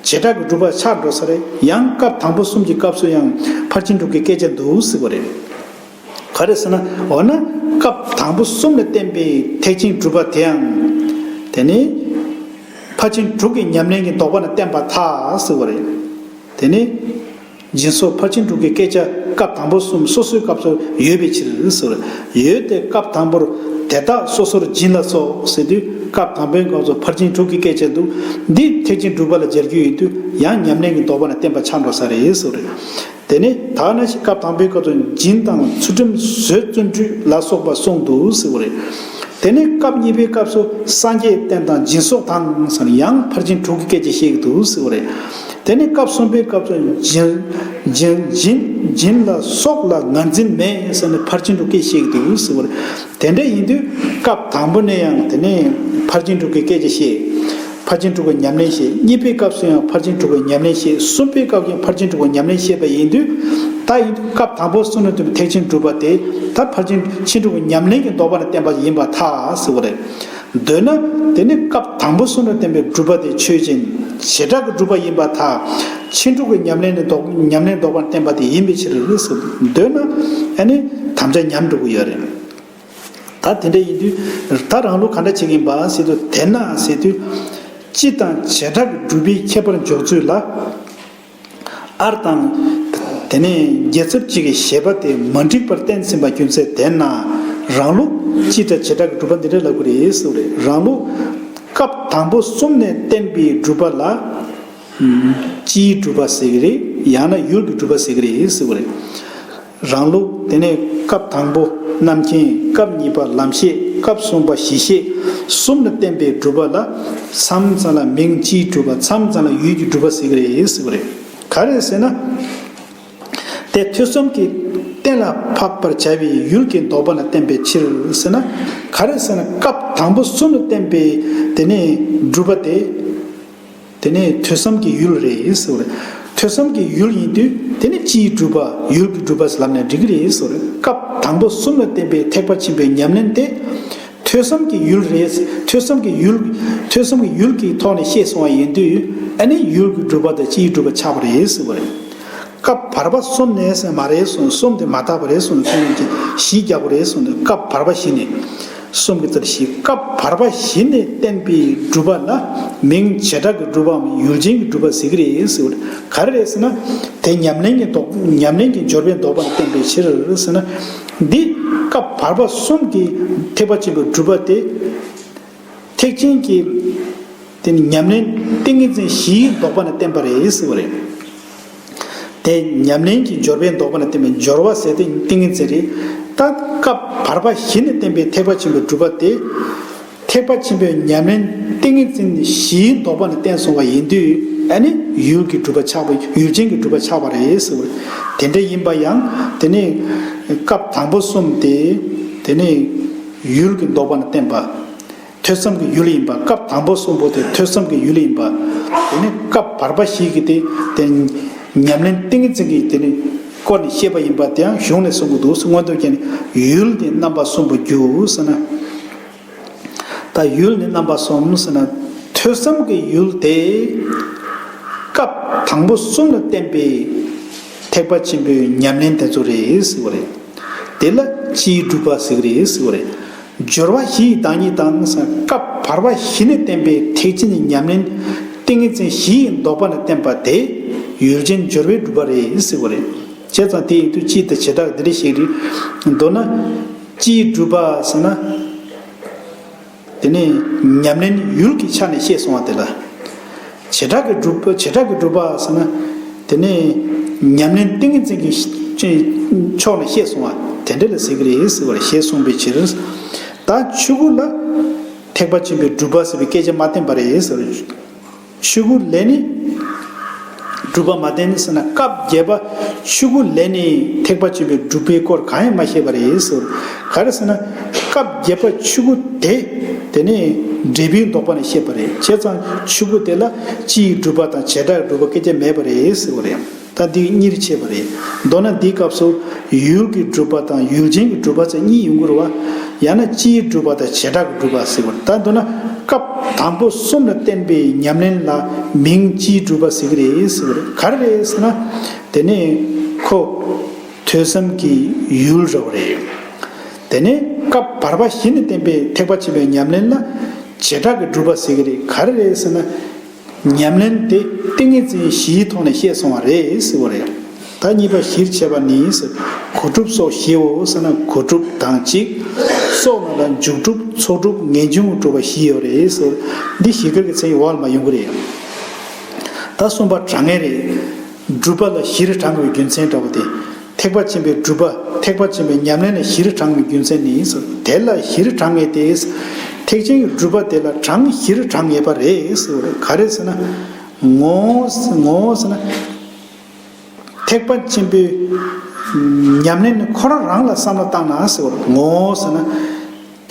བྱེ་བྲག་གི་སྒྲུབ་པ་ཆགས་འགྲོ་ས་རེད། ཡང་སྐབས་དང་པོ་གསུམ་གྱི་སྐབས་སུ་ཡང་ཕར་ཕྱིན་དྲུག་གི་སྐད་ཆ་འདུག་ཟེར་བ་རེད། ག་རེ་ཟེར་ན། འོ་ན་སྐབས་དང་པོ་གསུམ་ལ་བསྟན་པའི་ཐེག་ཆེན་སྒྲུབ་པ་དེའང་། དེ་ནི་ཕར་ཕྱིན་དྲུག་གི་ཉམས་ལེན་གྱི་ལྡོག་པ་ན་བསྟན་པར་ཐལ་ཟེར་བ་རེད། དེ་ནི་སྦྱིན་སོགས་ཕར་ཕྱིན་དྲུག་གི་སྐད་ཆ་སྐབས་དང་པོ་གསུམ་སོ་སོའི་སྐབས་སུ་ཡོད་པའི་ཕྱིར་ཟེར། ཡོད་དེ་སྐབས་དང་པོར་དེ་དག་སོ་སོར་སྦྱིན་ལ་སོགས་ཟེར་དུས་སྐབས་དང་པོའི་སྐབས་སུ་ཕར་ཕྱིན་དྲུག་གི་སྐད་ཆ་འདུག་འདི་ཐེག་ཆེན་སྒྲུབ་པ་ལ་སྦྱར་རྒྱུ་ཡིན་དུས་ཡང་ཉམས་ལེན་གྱི་ལྡོག་པ་ན་བསྟན་པ་ཆགས་འགྲོ་ས་རེད་ཟེར། དེ་ནས་ད་ནང་བཞིན་སྐབས་དང་པོའི་སྐབས་སུ་སྦྱིན་དང་ཚུལ་ཁྲིམས་བཟོད་བརྩོན་འགྲུས་ལ་སོགས་པ་གསུངས་འདུག་ཟེར་བ་རེད། དེ་ནས་སྐབས་གཉིས་པའི་སྐབས་སུ་སངས་རྒྱས་བསྟན་དང་སྦྱིན་སོགས་དང་ཟེར་ནས་ཡང་ཕར་ཕྱིན་དྲུག་གི་སྐད་ཆ་བཤད་ཀྱི་འདུག་ཟེར་བ་རེད། དེ་ནས་སྐབས་གསུམ་པའི་སྐབས་སུ་སྦྱིན་སྦྱིན་སྦྱིན་སྦྱིན་ལ་སོགས་ལ་ངར་འཛིན་མེད་ཟེར་ནས་ཕར་ཕྱིན་དྲུག་གི་སྐད་ཆ་བཤད་ཀྱི་འདུག་ཟེར་བ་རེད། དེ་འདྲ་ཡིན་དུས་སྐབས་དང་པོ་ནས་ཡང་དེ་ནས་ཕར་ཕྱིན་དྲུག་གི་སྐད་ཆ་བཤད། ཕར་ཕྱིན་དྲུག་གི་ཉམས་ལེན་བཤད། གཉིས་པའི་སྐབས་སུ་ཡང་ཕར་ཕྱིན་དྲུག་གི་ཉམས་ལེན་བཤད། གསུམ་པའི་སྐབས་ཀྱང་ཕར་ཕྱིན་དྲུག་གི་ཉམས་ལེན་བཤད་པ་ཡིན་དུས། ད་ཡིན་དུས་སྐབས་དང་པོ་གསུམ་ན་བསྟན་པའི་ཐེག་ཆེན་སྒྲུབ་པ་དེ་ད་ཕར་ཕྱིན་ཕྱིན་དྲུག་གི་ཉམས་ལེན་གྱི་ལྡོག་པ་ན་བསྟན་པ་ཡིན་པར་ཐལ་ཟེར་བ་རེད། འདོད་ན་དེ་ནི་སྐབས་དང་པོ་གསུམ་ན་བསྟན་པའི་སྒྲུབ་པ་དེ་ཆོས་ཅན། བྱེ་བྲག་གི་སྒྲུབ་པ་ཡིན་པར་ཐལ། ཕྱིན་དྲུག་གི་ཉམས་ལེན་ནི་ལྡོག་ཉམས་ལེན་ལྡོག་པ་ན་བསྟན་པ་དེ་ཡིན་པའི་ཕྱིར་ཟེར། འདོད་ན་ཨ་ནི་དམ་བཅའ་ཉམས་འགྲོ་གི་ཡོད་རེད། ད་དེ་འདྲ་ཡིན་དུས་ད་རང་ལུགས་ག་འདྲ་བྱེད་ཀྱི་ཡིན་པ་ཟེར་དུས། དེས་ན་ཟེར་དུས་སྤྱི་དང་བྱེ་བྲག་གི་སྒྲུབ་པའི་ཁྱད་པར་འཇོག་ཚུལ་ལ། ཨར་དང་། དེ་ནས་རྒྱལ་ཚབ་ཅིག་གི་བཞེད་པ་དེ་མ་འགྲིག་པར་བསྟན་ཟིན་པ་རྒྱུ་མཚན་དེས་ན། རང་ལུགས་སྤྱི་དང་བྱེ་བྲག་གི་སྒྲུབ་པ་འདི་འདྲ་ལབ་ཀྱི་རེད་ཟེར་བ་རེད། རང་ལུགས་སྐབས་དང་པོ་གསུམ་ནས་བསྟན་པའི་སྒྲུབ་པ་ལ། སྤྱིའི་སྒྲུབ་པ་ཟེར་གྱི་རེད། ཡང་ན་ཡུལ་གྱི་སྒྲུབ་པ་ཟེར་གྱི་རེད་ཟེར་བ་རེད། རང་ལུགས་དེ་ནས་སྐབས་དང་པོ་རྣམ་མཁྱེན། སྐབས་གཉིས་པ་ལམ་ཤེས། སྐབས་གསུམ་པ་གཞི་ཤེས། གསུམ་ལ་བསྟན་པའི་སྒྲུབ་པ་ལ་མཚམས་མཚམས་ལ་མིང་སྤྱིའི་སྒྲུབ་པ། མཚམས་མཚམས་ལ་ཡུལ་གྱི་སྒྲུབ་པ་ཟེར་གྱི་རེད་ཟེར་བ་རེད། ག་རེ་ཟེར་ན། དེ་ཐོས་བསམ་གྱིས་གཏན་ལ་ཕབ་པར་བྱ་བའི་ཡུལ་གྱི་ལྡོག་པ་ལ་བསྟན་པའི་ཕྱིར་ཟེར་ན། ག་རེ་ཟེར་ན་སྐབས་དང་པོ་གསུམ་ལ་བསྟན་པའི་དེ་ནས་སྒྲུབ་པ་དེ། དེ་ནས་ཐོས་བསམ་གྱི་ཡུལ་རེད་ཟེར་བ་རེད། ཐོས་བསམ་གྱི་ཡུལ་ཡིན་དུས་དེ་ནི་སྤྱིའི་སྒྲུབ་པ། ཡུལ་གྱི་སྒྲུབ་པ་ལབ་ནས་འགྲིག་གི་རེད་ཟེར་བ་རེད། སྐབས་དང་པོ་གསུམ་ལ་བསྟན་པའི་ཐེག་པ་ཆེན་པོའི་ཉམས་ལེན་དེ་ཐོས་བསམ་གྱི་ཡུལ་རེད། ཐོས་བསམ་གྱི་ཡུལ། ཐོས་བསམ་གྱི་ཡུལ་གྱི་ཐོག་ནས་བཤད་སོང་བ་ཡིན་དུས་ཨ་ནི་ཡུལ་གྱི་སྒྲུབ་པ་དང་སྤྱིའི་སྒྲུབ་པ་ཆགས་པ་རེད་ཟེར་བ་རེད། སྐབས་བར་པ་གསུམ་ནས་ཟེར་མ་རེད་གསུངས། གསུམ་དེ་མ་དག་པ་རེད་གསུངས། ཁྱོད་རང་གིས་གཞི་རྒྱག་དགོས་རེད་གསུངས་ནས། སྐབས་བར་པ་བཞི་ནས། གསུམ་གྱི་རྩ་བཞི། སྐབས་བར་པ་བཞི་ནས་བསྟན་པའི་སྒྲུབ་པ་ལ་མིང་བྱེ་བྲག་གི་སྒྲུབ་པའམ་ཡུལ་ཅན་གྱི་སྒྲུབ་པ་ཟེར་གྱི་རེད་ཟེར་བ་རེད། ག་རེ་རེད་ཟེར་ན། དེ་ཉམས་ལེན་གྱི་ལྡོག་ཉམས་ལེན་གྱི་འབྱོར་པའི་ལྡོག་པ་ལ་བསྟན་པའི་ཕྱིར་ཟེར་ན། འདི་སྐབས་བར་པ་གསུམ་གྱི་ཐེག་པ་ཆེན་པོའི་སྒྲུབ་པ་དེ། ཐེག་ཆེན་གྱི་དེ་ནི་ཉམས་ལེན་ཏིང་ངེ་འཛིན་བཞིའི་ལྡོག་པ་ན་བསྟན་པ་རེད་ཟེར་བ་རེད། དེ་ཉམས་ལེན་གྱི་འབྱོར་པའི་ལྡོག་པ་ན་བསྟན་པའི་སྦྱོར་བ་ཟེར་དེ་ཏིང་ངེ་འཛིན་རེད། ད་སྐབས་བར་པ་བཞི་ནས་བསྟན་པའི་ཐེག་པ་ཆེན་པོའི་སྒྲུབ་པ་དེ། ཐེག་པ་ཆེན་པོའི་ཉམས་ལེན་ཏིང་ངེ་འཛིན་བཞིའི་ལྡོག་པ་ན་བསྟན་སོང་བ་ཡིན་དུས་ཨ་ནི་ཡུལ་གྱི་སྒྲུབ་པ་ཆགས་པ། ཡུལ་ཅན་གྱི་སྒྲུབ་པ་ཆགས་པ་རེད་ཟེར་བ་རེད། དེ་འདྲ་ཡིན་པ་ཡང་དེ་ནི་སྐབས་དང་པོ་གསུམ་དེ་དེ་ནི་ཡུལ་གྱི་ལྡོག་པ་ན་བསྟན་པ། ཐོས་བསམ་གྱི་ཡུལ་ཡིན་པ། སྐབས་དང་པོ་གསུམ་པོ་དེ་ཐོས་བསམ་གྱི་ཡུལ་ཡིན་པ། དེ་ནི་སྐབས་བར་པ་བཞི་གི་དེ་དེ་ཉམས་ལེན་ཏིང་ངེ་འཛིན་གྱི་དེ་ནི་ བསྐོར་ནས་བཤད་པ་ཡིན་པ་དེའང་གཞུང་ནས་གསུང་གི་འདུག་མངོན་རྟོགས་རྒྱན་ནི་ཡུལ་ནི་རྣམ་པ་གསུམ་པོ་རྒྱུ་ཟེར་ན། ད་ཡུལ་ནི་རྣམ་པ་གསུམ་ཟེར་ན། ཐོས་བསམ་གྱི་ཡུལ་དེ། སྐབས་དང་པོ་གསུམ་ལ་བརྟེན་པའི་ཐེག་པ་ཆེན་པོའི་ཉམས་ལེན་དེ་ཚོ་རེད་ཟེར་བ་རེད། དེ་ལ་སྤྱིའི་སྒྲུབ་པ་ཟེར་གི་རེད་ཟེར་བ་རེད། སྦྱོར་བ་བཞི་ཡི་བདག་ཉིད་དང་ཟེར་སྐབས་བར་པ་བཞི་ནས་བསྟན་པའི་ཐེག་ཆེན་གྱི་ཉམས་ལེན་ཏིང་ངེ་འཛིན་བཞི་ཡི་ལྡོག་པ་ནས་བསྟན་པ་དེ་ཡུལ་ཅན་སྦྱོར་བའི་སྒྲུབ་པ་རེད་ཟེར་བ་རེད། བྱས་ཙང་དེ་ཡིན་དུས་སྤྱི་དང་བྱེ་བྲག་འདི་འདྲ་ཞིག་རེད། མདོར་ན་སྤྱིའི་སྒྲུབ་པ་ཟེར་ན། དེ་ནས་ཉམས་ལེན་ཡུལ་གྱི་ཆ་ནས་བཤད་སོང་བ་དེ་ལ། བྱེ་བྲག་གི་སྒྲུབ་བྱེ་བྲག་གི་སྒྲུབ་པ་ཟེར་ན། དེ་ནས་ཉམས་ལེན་ཏིང་ངེ་འཛིན་གྱི་ཕྱོགས་ནས་བཤད་སོང་བ་དེ་འདྲ་ལ་ཟེར་གི་རེད་ཟེར་བར་ཞེས་གསུངས་པའི་ཕྱིར། ད་ཆོས་སྐུ་ལ་ཐེག་པ་ཆེན་པོའི་སྒྲུབ་པ་ཟེར་བའི་སྐད་ཆ་མ་བསྟན་པ་རེད་ཟེར་བ། ཆོས་སྐུ་ལས་ནི་སྒྲུབ་པ་མ་བསྟན་ནི་ཟེར་ན་སྐབས་བརྒྱད་པ་ཆོས་སྐུ་ལས་ནི་ཐེག་པ་ཆེན་པོའི་སྒྲུབ་པའི་སྐོར་གང་ཡང་མ་བཤད་པ་རེད་ཟེར། ག་རེ་ཟེར་ན་སྐབས་བརྒྱད་པ་ཆོས་སྐུ་དེ་དེ་ནི་འབྲས་བུའི་ལྡོག་པ་ནས་བཤད་པ་རེད། བྱས་ཙང་ཆོས་སྐུ་དེ་ལ་སྤྱིའི་སྒྲུབ་པ་དང་བྱེ་བྲག་སྒྲུབ་པ་སྐད་ཆ་མེད་པ་རེད་ཟེར་བ་རེད། ད་འདི་གཉིས་ཕྱེ་བ་རེད། མདོར་ན་འདིའི་སྐབས་སུ་ཡུལ་གྱི་སྒྲུབ་པ་དང་ཡུལ་ཅན་གྱི་སྒྲུབ་པ་ཚེ་གཉིས་ཡོང་གི་རེད་བ། ཡང་ན་སྤྱིའི་སྒྲུབ་པ་དང་བྱེ་བྲག་གི་སྒྲུབ་པ་ཟེར་བ་རེད། ད་མདོར་ན་སྐབས་དང་པོ་གསུམ་ལ་བརྟེན་པའི་ཉམས་ལེན་ལ་མིང་སྤྱིའི་སྒྲུབ་པ་ཟེར་གྱི་རེད་ཟེར་བ་རེད། ག་རེ་རེད་ཟེར་ན། དེ་ནས་ཁོ་ཐོས་བསམ་གྱི་ཡུལ་རེད་བ་རེད། དེ་ནས་སྐབས་བར་པ་བཞི་ནས་བསྟན་པའི་ཐེག་པ་ཆེན་པོའི་ཉམས་ལེན་ལ་བྱེ་བྲག་གི་སྒྲུབ་པ་ཟེར་གྱི་རེད། ག་རེ་རེད་ཟེར་ན། ཉམས་ལེན་དེ་ཏིང་ངེ་འཛིན་བཞིའི་ཐོག་ནས་བཤད་སོང་བ་རེད་ཟེར་བ་རེད། ད་གཉིས་པ་བཞིར་ཕྱེ་བ་ནི་ཟེར། གོ་སྒྲུབ་སོགས་བཞིའོ་ཟེར་ན་གོ་སྒྲུབ་དང་གཅིག་སོགས་རྣམས་ལ་འཇུག་སྒྲུབ་ཚོགས་སྒྲུབ་ངེས་འབྱུང་སྒྲུབ་པ་བཞི་ཡོད་རེད་ཟེར། འདི་བཞི་ཀར་གྱི་མཚན་འོག་ལ་མ་ཡོང་གི་རེད། ད་གསུམ་པ་དྲང་ངེས་རེད། སྒྲུབ་པ་ལ་བཞིར་དྲང་བའི་རྒྱུ་མཚན་འདྲ་བོ་དེ། ཐེག་པ་ཆེན་པོའི་སྒྲུབ་པ་ཐེག་པ་ཆེན་པོའི་ཉམས་ལེན་ལ་བཞིར་དྲང་བའི་རྒྱུ་མཚན་ནི་ཟེར། དེ་ལ་བཞིར་དྲང་ངེས་ཏེ། ཐེག་ཆེན་གྱི་སྒྲུབ་པ་དེ་ལ་གྲངས་བཞིར་དྲང་ངེས་པ་རེད་ཟེར་བ་རེད། ག་རེ་ཟེར་ན། ངོ་ངོ་ཟེར་ན། ཐེག་པ་ཆེན་པོའི་ཉམས་ལེན་ཁོ་རང་རང་ལ་བསམ་བློ་བཏང་ན་ཟེར་བ་རེད། ངོ་ཟེར་ན།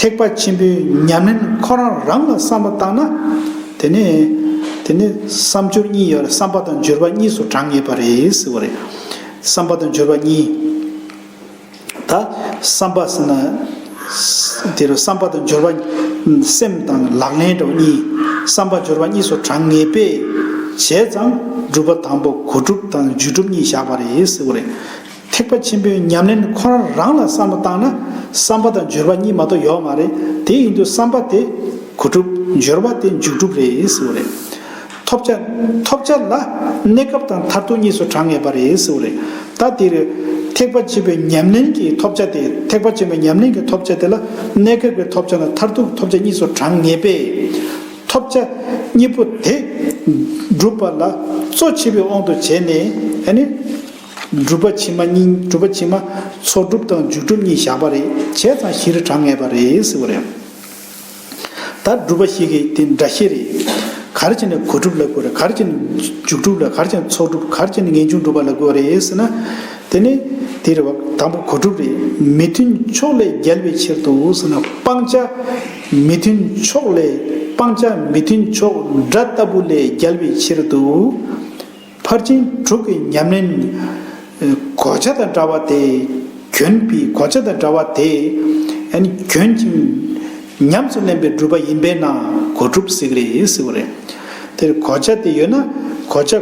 ཐེག་པ་ཆེན་པོའི་ཉམས་ལེན་ཁོ་རང་རང་ལ་བསམ་བློ་བཏང་ན། དེ་ནས་དེ་ནས་བསམ་སྦྱོར་གཉིས་ཡོད་རེད། བསམ་པ་དང་སྦྱོར་བ་གཉིས་སུ་དྲང་ངེས་པ་རེད་ཟེར་བ་རེད། བསམ་པ་དང་སྦྱོར་བ་གཉིས། ད་བསམ་པ་ཟེར་ན། དེ་རུ་བསམ་པ་དང་སྦྱོར་བ། སེམས་དང་ལག་ལེན་འདྲ་བོ་གཉིས། བསམ་པ་སྦྱོར་བ་གཉིས་སུ་དྲང་ངེས་པས། བྱས་ཙང་སྒྲུབ་པ་དང་པོ་གོ་སྒྲུབ་དང་འཇུག་སྒྲུབ་གཉིས་བཞག་པ་རེད་ཟེར་བ་རེད། ཐེག་པ་ཆེན་པོའི་ཉམས་ལེན་ཁོ་རང་རང་ལ་བསམ་བློ་བཏང་ན་བསམ་པ་དང་སྦྱོར་བ་གཉིས་མ་གཏོགས་ཡོད་མ་རེད། དེ་ཡིན་དུས་བསམ་པ་དེ་གོ་སྒྲུབ། སྦྱོར་བ་དེ་འཇུག་སྒྲུབ་རེད་ཟེར་བ་རེད། ཐོབ་བྱ། ཐོབ་བྱ་ལ་གནས་སྐབས་དང་མཐར་ཐུག་གཉིས་སུ་དྲང་ངེས་པ་རེད་ཟེར་བ་རེད། ད་དེ་རེད། ཐེག་པ་ཆེན་པོའི་ཉམས་ལེན་གྱི་ཐོབ་བྱ་དེ་ཐེག་པ་ཆེན་པོའི་ཉམས་ལེན་གྱི་ཐོབ་བྱ་དེ་ལ་གནས་སྐབས་ཀྱི་ཐོབ་བྱ་དང་མཐར་ཐུག་ཐོབ་བྱ་གཉིས་སུ་དྲང་ངེས་པས། ཐོབ་བྱ་གཉིས་པོ་དེ་སྒྲུབ་པ་ལ་གཙོ་ཆེ་བའི་དབང་དུ་བྱས་ནས་ཨ་ནི། སྒྲུབ་པ་ཕྱི་མ་གཉིས། སྒྲུབ་པ་ཕྱི་མ་ཚོགས་སྒྲུབ་དང་འཇུག་སྒྲུབ་གཉིས་བཞག་པ་རེད། བྱས་ཙང་བཞིར་དྲང་ངེས་པ་རེད་ཟེར་བ་རེད། ད་སྒྲུབ་པ་བཞི་གི་དེ་འདྲ་བཤད་རེད། ག་རེ་བྱས་ནས་གོ་སྒྲུབ་ལབ་དགོས་རེད། ག་རེ་བྱས་ནས་འཇུག་སྒྲུབ་ལབ། ག་རེ་བྱས་ནས་ཚོགས་སྒྲུབ། ག་རེ་བྱས་ནས་ངེས་འབྱུང་སྒྲུབ་པ་ལབ་དགོས་རེད་ཟེར་ན། དེ་ནི་དེ་རེད་བ། དང་པོ་གོ་སྒྲུབ་རེད། མི་མཐུན་ཕྱོགས་ལས་རྒྱལ་བའི་ཕྱིར་དུ་ཟེར་ན་སྤང་བྱ་མི་མཐུན་ཕྱོགས་ལས། སྤང་བྱ་མི་མཐུན་ཕྱོགས་དགྲ་ལྟ་བུ་ལས་རྒྱལ་བའི་ཕྱིར་དུ། ཕར་ཕྱིན་དྲུག་གི་ཉམས་ལེན་གོ་ཆ་དང་འདྲ་བ་དེ། གྱོན་པའི་གོ་ཆ་དང་འདྲ་བ་དེ། ཨ་ནི་གྱོན་ཅིང་ཉམས་སུ་ལེན་པའི་སྒྲུབ་པ་ཡིན་པས་ན་གོ་སྒྲུབ་ཟེར་གི་རེད་ཟེར་བ་རེད། དེར་གོ་ཆ་དེ་ཡོད་ན། གོ་ཆ་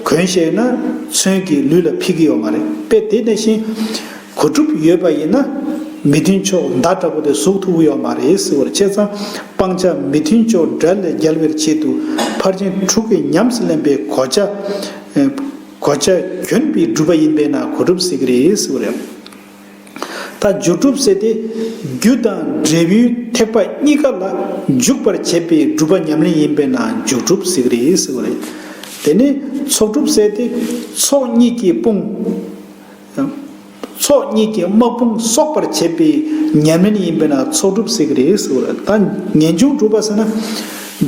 གྱོན་ཤེས་ན་མཚོན་གྱིས་ལུས་ལ་ཕིག་གི་ཡོད་མ་རེད། དཔེ་དེ་ནང་བཞིན། གོ་སྒྲུབ་ཡོད་པ་ཡིན་ན། མི་མཐུན་ཕྱོགས་མདའ་འདྲ་པོ་དེ་ཟུག་ཐུབ་ཀྱི་ཡོད་མ་རེད་ཟེར་བ་རེད། བྱས་ཙང་སྤང་བྱ་མི་མཐུན་ཕྱོགས་དགྲ་ལས་རྒྱལ་བའི་ཆེད་དུ་ཕར་ཕྱིན་དྲུག་གི་ཉམས་སུ་ལེན་པའི་གོ་ཆ། གོ་ཆ་གྱོན་པའི་སྒྲུབ་པ་ཡིན་པས་ན་གོ་སྒྲུབ་ཟེར་གི་རེད་ཟེར་བ་རེད། ད་འཇུག་སྒྲུབ་ཟེར་དེ་རྒྱུ་དང་འབྲས་བུའི་ཐེག་པ་གཉིས་ཀ་ལ་འཇུག་པར་བྱེད་པའི་སྒྲུབ་པ་ཉམས་ལེན་ཡིན་པས་ན་འཇུག་སྒྲུབ་ཟེར་གི་རེད་ཟེར་བ་རེད། དེ་ནས་ཚོགས་སྒྲུབ་ཟེར་དེ་ཚོགས་གཉིས་ཀྱི་དཔུང་། ཚོགས་གཉིས་ཀྱི་དམག་དཔུང་གསོག་པར་བྱེད་པའི་ཉམས་ལེན་ཡིན་པས་ན་ཚོགས་སྒྲུབ་ཟེར་གྱི་རེད་ཟེར་བ་རེད། ད་ངེས་འབྱུང་སྒྲུབ་པ་ཟེར་ན།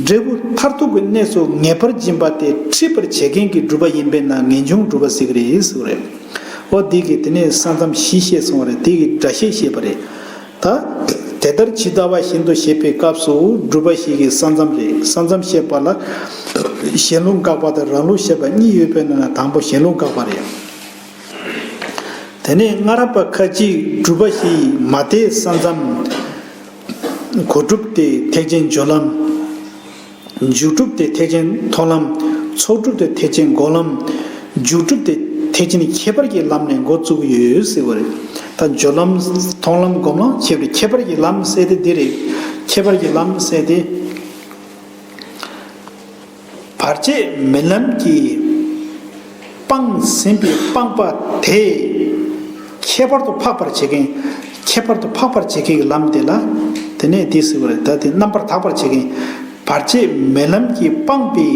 འབྲས་བུ་མཐར་ཐུག་གི་གནས་སུ་ངེས་པར་འབྱིན་པ་དེ་ཁྲིད་པར་བྱེད་མཁན་གྱི་སྒྲུབ་པ་ཡིན་པས་ན་ངེས་འབྱུང་སྒྲུབ་པ་ཟེར་གྱི་རེད་ཟེར་བ་རེད། འོ་དེ་གིས་དེ་ནས་ས་མཚམས་བཞི་བཤད་སོང་བ་རེད། དེ་གིས་སྒྲ་བཤད་བཤད་པ་རེད། ད། དེ་ལྟར་ཇི་ལྟ་བ་བཞིན་དུ་བཤད་པའི་སྐབས་སུ་སྒྲུབ་པ་བཞི་གི་ས་མཚམས་རེད། ས་མཚམས་བཤད་པ་ལ། གཞན་ལུགས་དགག་པ་དང་རང་ལུགས་བཤད་པ་གཉིས་ཡོད་པའི་ནང་ན་དང་པོ་གཞན་ལུགས་དགག་པ་རེད། དེ་ནས་སྔ་རབས་པ་ཁ་ཅིག་སྒྲུབ་པ་བཞི་ཡི་མ་དེ་ས་མཚམས། གོ་སྒྲུབ་དེ་ཐེག་ཆེན་སྦྱོར་ལམ། མཇུག་སྒྲུབ་དེ་ཐེག་ཆེན་མཐོང་ལམ། ཚོགས་སྒྲུབ་དེ་ཐེག་ཆེན་སྒོམ་ལམ། མཇུག་སྒྲུབ་དེ་ཐེག་ཆེན་ཁྱད་པར་གྱི་ལམ་ནས་འགོ་བཙུགས་ཀྱི་ཡོད་ཟེར་བ་རེད། ད་སྦྱོར་ལམ། མཐོང་ལམ། སྒོམ་ལམ། ཁྱད་པར། ཁྱད་པར་གྱི་ལམ་ཟེར་དེ་འདི་རེད། ཁྱད་པར་གྱི་ལམ་ཟེར་དེ། བར་ཆད་མེད་ལམ་གྱིས་སྤངས་ཟིན་པའི་སྤངས་པ་དེ། ཁྱད་པར་དུ་འཕགས་པར་བྱེད་མཁན། ཁྱད་པར་དུ་འཕགས་པར་བྱེད་མཁན་གྱི་ལམ་དེ་ལ། དེ་ནས་འདི་ཟེར་བ་རེད། ད་དེ་རྣམ་པར་དག་པར་བྱེད་མཁན། བར་ཆད་མེད་ལམ་གྱིས་སྤངས་པའི།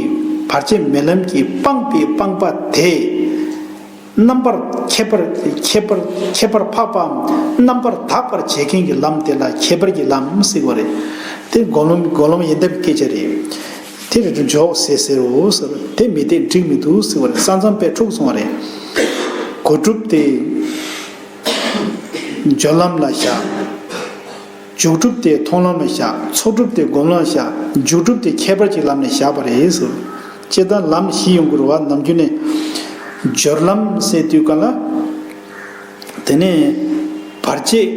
བར་ཆད་མེད་ལམ་གྱིས་སྤངས་པའི་སྤངས་པ་དེ། རྣམ་པར། ཁྱད་པར། ཁྱད་པར། ཁྱད་པར་འཕགས་པའམ་རྣམ་པར་དག་པར་བྱེད་མཁན་གྱི་ལམ་དེ་ལ་ཁྱད་པར་གྱི་ལམ་ཟེར་བ་རེད། དེ་སྒོམ་ལམ། སྒོམ་ལམ་ཡིན་དེ་སྐད་ཆ་རེད། དེ་རེད་འགྲོ་འཇོག་ཟེར་ཟེར་རོ་ཟེར། དེ་མི་དེ་འགྲིག་མི་འདུག་ཟེར་བ་རེད། ས་མཚམས་དཔེ་འཁྲུགས་སོང་བ་རེད། གོ་སྒྲུབ་དེ་སྦྱོར་ལམ་ལ་བཞག། མཇུག་སྒྲུབ་དེ་མཐོང་ལམ་ལ་བཞག། ཚོགས་སྒྲུབ་དེ་སྒོམ་ལམ་ལ་བཞག། མཇུག་སྒྲུབ་དེ་ཁྱད་པར་གྱི་ལམ་ལ་བཞག་པ་རེད་ཟེར། སྤྱིར་བཏང་ལམ་བཞི་ཡོང་གི་རེད་བ། ནམ་རྒྱུན་ནས་སྦྱོར་ལམ་ཟེར་དུས་ག་ལ། དེ་ནས་བར་ཆད།